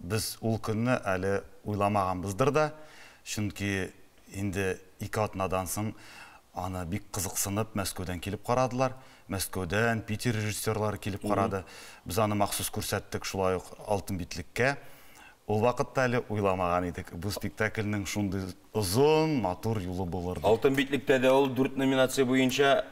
Без ул көнне әле уйламаганбыздыр да, чөнки инде ике атнадан соң аны бик кызыксынып Мәскәүдән килеп карадылар. Мәскәүдән, Питер режиссерлары килеп карады. Без аны махсус күрсәттек шулай ук Алтын битлеккә. Ул вакытта әле уйламаган идек, бу спектакльнең шундый озын, матур юлы булыр дип. Алтын битлектә дә ул дүрт номинация буенча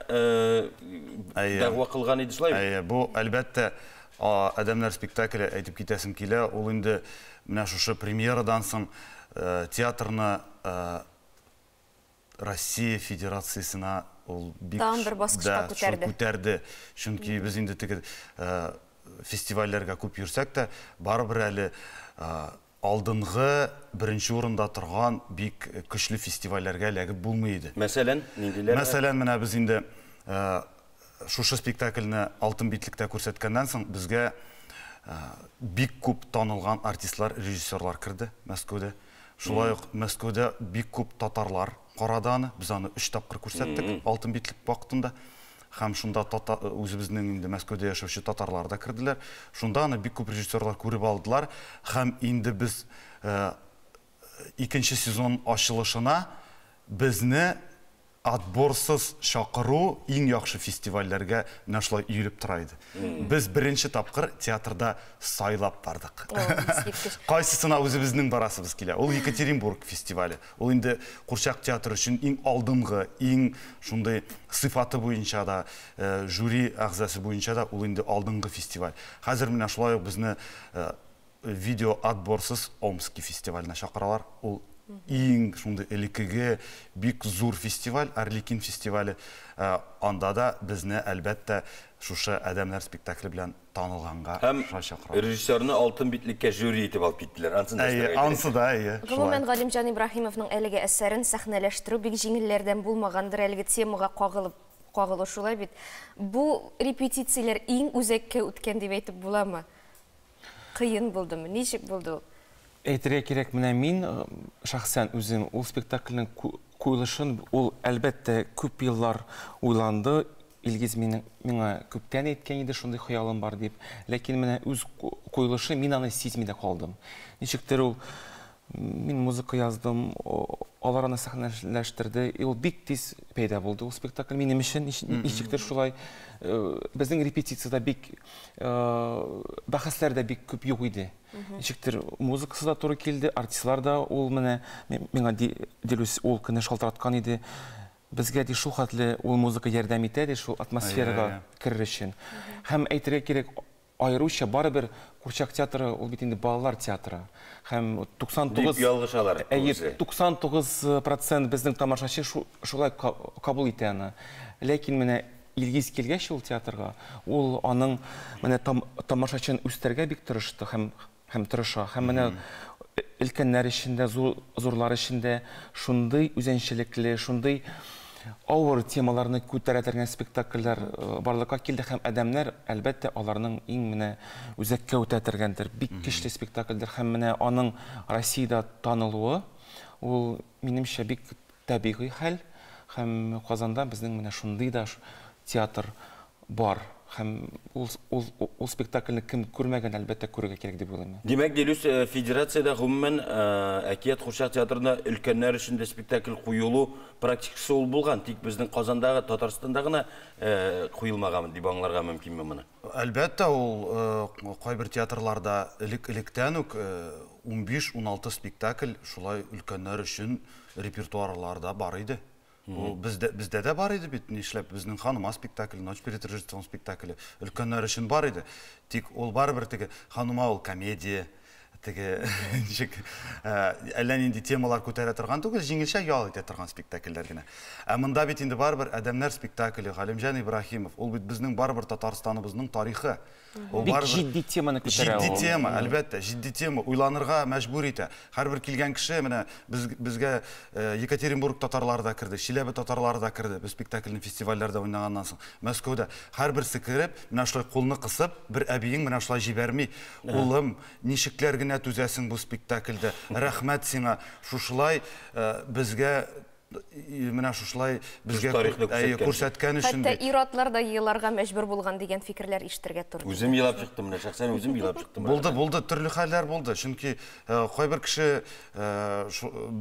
дәгъва кылган иде, шулай бит? Әйе, бу, әлбәттә, Адәмнәр спектакле, әйтеп китәсем килә, ул инде менә шушы премьерадан соң театрны Россия Федерациясенә ул бик Тагын бер баскычка күтәрде. Күтәрде. Чөнки без инде теге фестивальләргә күп йөрсәк тә, барыбер әле алдынгы беренче урында торган бик көчле фестивальләргә эләгеп булмый иде. Мәсәлән, ниндиләр? Мәсәлән, менә без инде шушы спектакльне Алтын битлектә күрсәткәннән соң безгә бик күп танылган артистлар, режиссерлар керде Мәскәүдә. Шулай ук Мәскәүдә бик күп татарлар карады аны. Без аны өч тапкыр күрсәттек Алтын битлек вакытында. Һәм шунда үзебезнең инде Мәскәүдә яшәүче татарлар да керделәр. Шунда аны бик күп режиссерлар күреп алдылар. Һәм инде без икенче сезон ачылышына безне отборсыз чакыру иң яхшы фестивальләргә менә шулай өелеп тора иде. Без беренче тапкыр театрда сайлап бардык. Кайсысына үзебезнең барасыбыз килә. Ул Екатеринбург фестивале. Ул инде курчак театры өчен иң алдынгы, иң шундый сыйфаты буенча да, жюри әгъзасы буенча да ул инде алдынгы фестиваль. Хәзер менә шулай ук безне видео отборсыз Омски фестиваленә чакыралар. Ул иң шундый элеккеге бик зур фестиваль, Арлекин фестивале. Анда да безне, әлбәттә, шушы Адәмнәр спектакле белән танылганга Һәм шулай чакыралар. режиссерны Алтын битлеккә жюри итеп алып киттеләр. Ансын да Әйе, өстәргә кирәк. ансы да, әйе, шулай. Гомумән, Галимҗан Ибраһимовның әлеге әсәрен сәхнәләштерү бик җиңелләрдән булмагандыр, әлеге темага кагылып, кагылу шулай бит. Бу репетицияләр иң үзәккә үткән дип әйтеп буламы? Кыен булдымы? Ничек булды ул? Әйтергә кирәк, менә мин шәхсән үзем ул спектакльнең куелышын, ул, әлбәттә, күп еллар уйланды. Илгиз мине, миңа күптән әйткән иде, шундый хыялым бар дип. Ләкин менә үз куелышы, мин аны сизми дә калдым. Ничектер ул, мин музыка яздым, алар аны сәхнәләштерде. И ул бик тиз пәйда булды ул спектакль минем өчен, ничектер шулай. Безнең репетициядә бик, бәхәсләр дә бик күп юк иде. Ничектер музыкасы да туры килде, артистлар да ул менә миңа Дилүс ул көнне шалтыраткан иде. Безгә ди шул хәтле ул музыка ярдәм итә ди шул атмосферага керер өчен. Һәм әйтергә кирәк, аеруча барыбер курчак театры ул бит инде балалар театры. Һәм 99 Дип ялгышалар Әйе, күбесе. 99% безнең тамашачы шулай кабул итә аны. Ләкин менә Илгиз килгәч ул театрга, ул аның менә тамашачын үстерергә бик тырышты һәм һәм тырыша. Һәм менә өлкәннәр өчен дә, зурлар өчен дә шундый үзенчәлекле, шундый авыр темаларны күтәрә торган спектакльләр барлыкка килде һәм адәмнәр, әлбәттә, аларның иң менә үзәккә үтә торгандыр, бик көчле спектакльдер һәм менә аның Россиядә танылуы, ул, минемчә, бик табигый хәл. Һәм Казанда безнең менә шундый да театр бар. Һәм ул спектакльне кем күрмәгән, әлбәттә, күрергә кирәк дип уйлыйм. Димәк, Дилүс, федерациядә гомумән Әкият курчак театрында өлкәннәр өчен дә спектакль куелу практикасы ул булган, тик безнең Казандагы, Татарстанда гына куелмаган дип аңларга мөмкинме моны? Әлбәттә, ул кайбер театрларда элек-электән үк 15-16 спектакль шулай өлкәннәр өчен репертуарларда бар иде. Ул бездә дә бар иде бит, нишләп безнең Ханума спектакле, Ночь перед Рождеством спектакле өлкәннәр өчен бар иде. Тик ул барыбер теге Ханума ул комедия, теге ничек әллә нинди темалар күтәрә торган түгел, җиңелчә ял итә торган спектакльләр генә. Ә монда бит инде барыбер Адәмнәр спектакле, Галимҗан Ибраһимов, ул бит безнең барыбер Татарстаныбызның тарихы. Ул Бик җитди теманы күтәрә ул. Җитди тема, әлбәттә, җитди тема, уйланырга мәҗбүр итә. Һәрбер килгән кеше, менә безгә Екатеринбург татарлары да керде, Чиләбе татарлары да керде. Без спектакльне фестивальләрдә уйнаганнан соң, Мәскәүдә һәрберсе кереп, менә шулай кулны кысып, бер әбиең менә шулай җибәрми. Улым, ничекләр генә түзәсең бу спектакльдә? Рәхмәт сиңа. Шушылай безгә менә шушылай безгә күрсәткән өчен. Хәтта ир-атлар да еларга мәҗбүр булган дигән фикерләр ишетергә туры килде. Үзем елап чыктым, менә шәхсән үзем елап чыктым. Булды, булды, төрле хәлләр булды. Чөнки кайбер кеше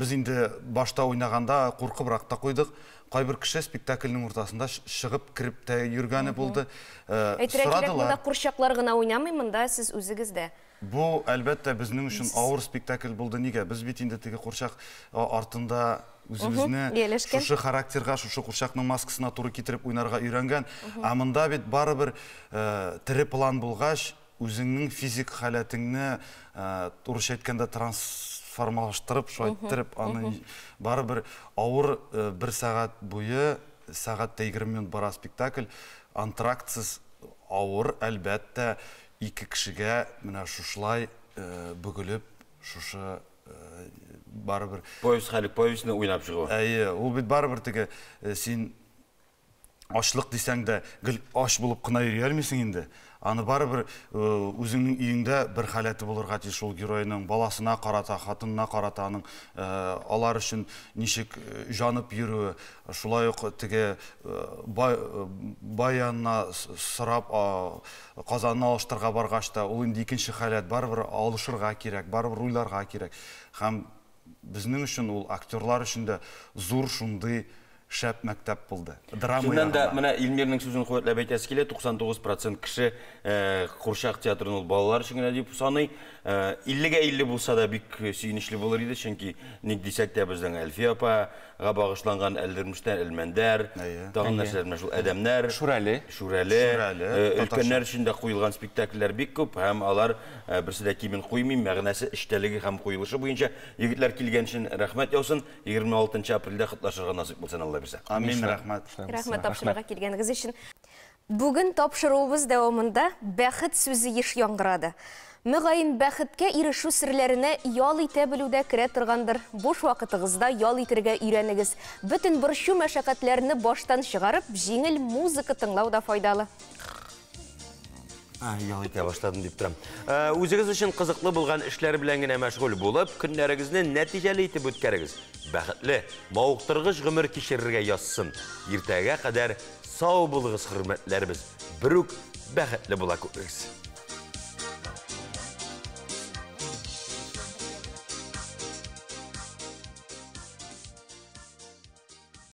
без инде башта уйнаганда куркыбрак та куйдык. Кайбер кеше спектакльнең уртасында чыгып кереп тә йөргәне булды. Әйтергә кирәк, монда курчаклар гына уйнамый, монда сез үзегез дә. Бу, әлбәттә, безнең өчен авыр спектакль булды. Нигә? Без бит инде теге курчак артында үзебезне шушы характерга, шушы курчакның маскасына туры китереп уйнарга өйрәнгән. Ә монда бит барыбер тере план булгач, үзеңнең физик халәтеңне, урысча әйткәндә, трансформалаштырып, шулай иттереп, аны барыбер авыр бер сәгать буе, сәгать тә 20 минут бара спектакль, антрактсыз авыр, әлбәттә, ике кешегә менә шушылай бөгелеп, шушы барыбер повесть хәлек повестьне уйнап чыгу. Әйе, ул бит барыбер теге син ачлык дисәң дә гел ач булып кына йөри алмыйсың инде. Аны барыбер үзеңнең өеңдә бер халәте булырга тиеш ул геройның, баласына карата, хатынына карата аның алар өчен ничек җанып йөрүе, шулай ук теге бай янына сорап казанны алыштырга баргач та ул инде икенче халәт, барыбер алышырга кирәк, барыбер уйларга кирәк. Һәм безнең өчен ул актерлар өчен дә зур шундый шәп мәктәп булды. Драма Шуннан да менә Илмирның сүзен куәтләп әйтәсе килә, 99% кеше курчак театрын ул балалар өчен генә дип саный. 50-гә 50 булса да бик сөенечле булыр иде, чөнки ник дисәк тә безнең Әлфия апага багышланган Әлдермештән Әлмәндәр, тагын нәрсәләр, менә шул Адәмнәр, Шүрәле, Шүрәле, өлкәннәр өчен дә куелган спектакльләр бик күп һәм алар берсе дә кимен куймый, мәгънәсе, эчтәлеге һәм куелышы буенча. Егетләр килгән өчен рәхмәт яусын. 26 апрельдә котлашырга насыйп булсын, Алла бирсә. Амин, рәхмәт. Рәхмәт тапшыруга килгәнегез өчен. Бүген тапшыруыбыз дәвамында бәхет сүзе еш яңгырады. Мөгаен, бәхеткә ирешү серләренә ял итә белү дә керә торгандыр. Буш вакытыгызда ял итергә өйрәнегез. Бөтен борчу мәшәкатьләрне баштан чыгарып, җиңел музыка тыңлау да файдалы. Ял итә башладым дип торам. Үзегез өчен кызыклы булган эшләр белән генә мәшгуль булып, көннәрегезне нәтиҗәле итеп үткәрегез. Бәхетле, мавыктыргыч гомер кичерергә язсын. Иртәгә кадәр сау булыгыз, хөрмәтләребез. Берүк бәхетле була күрегез.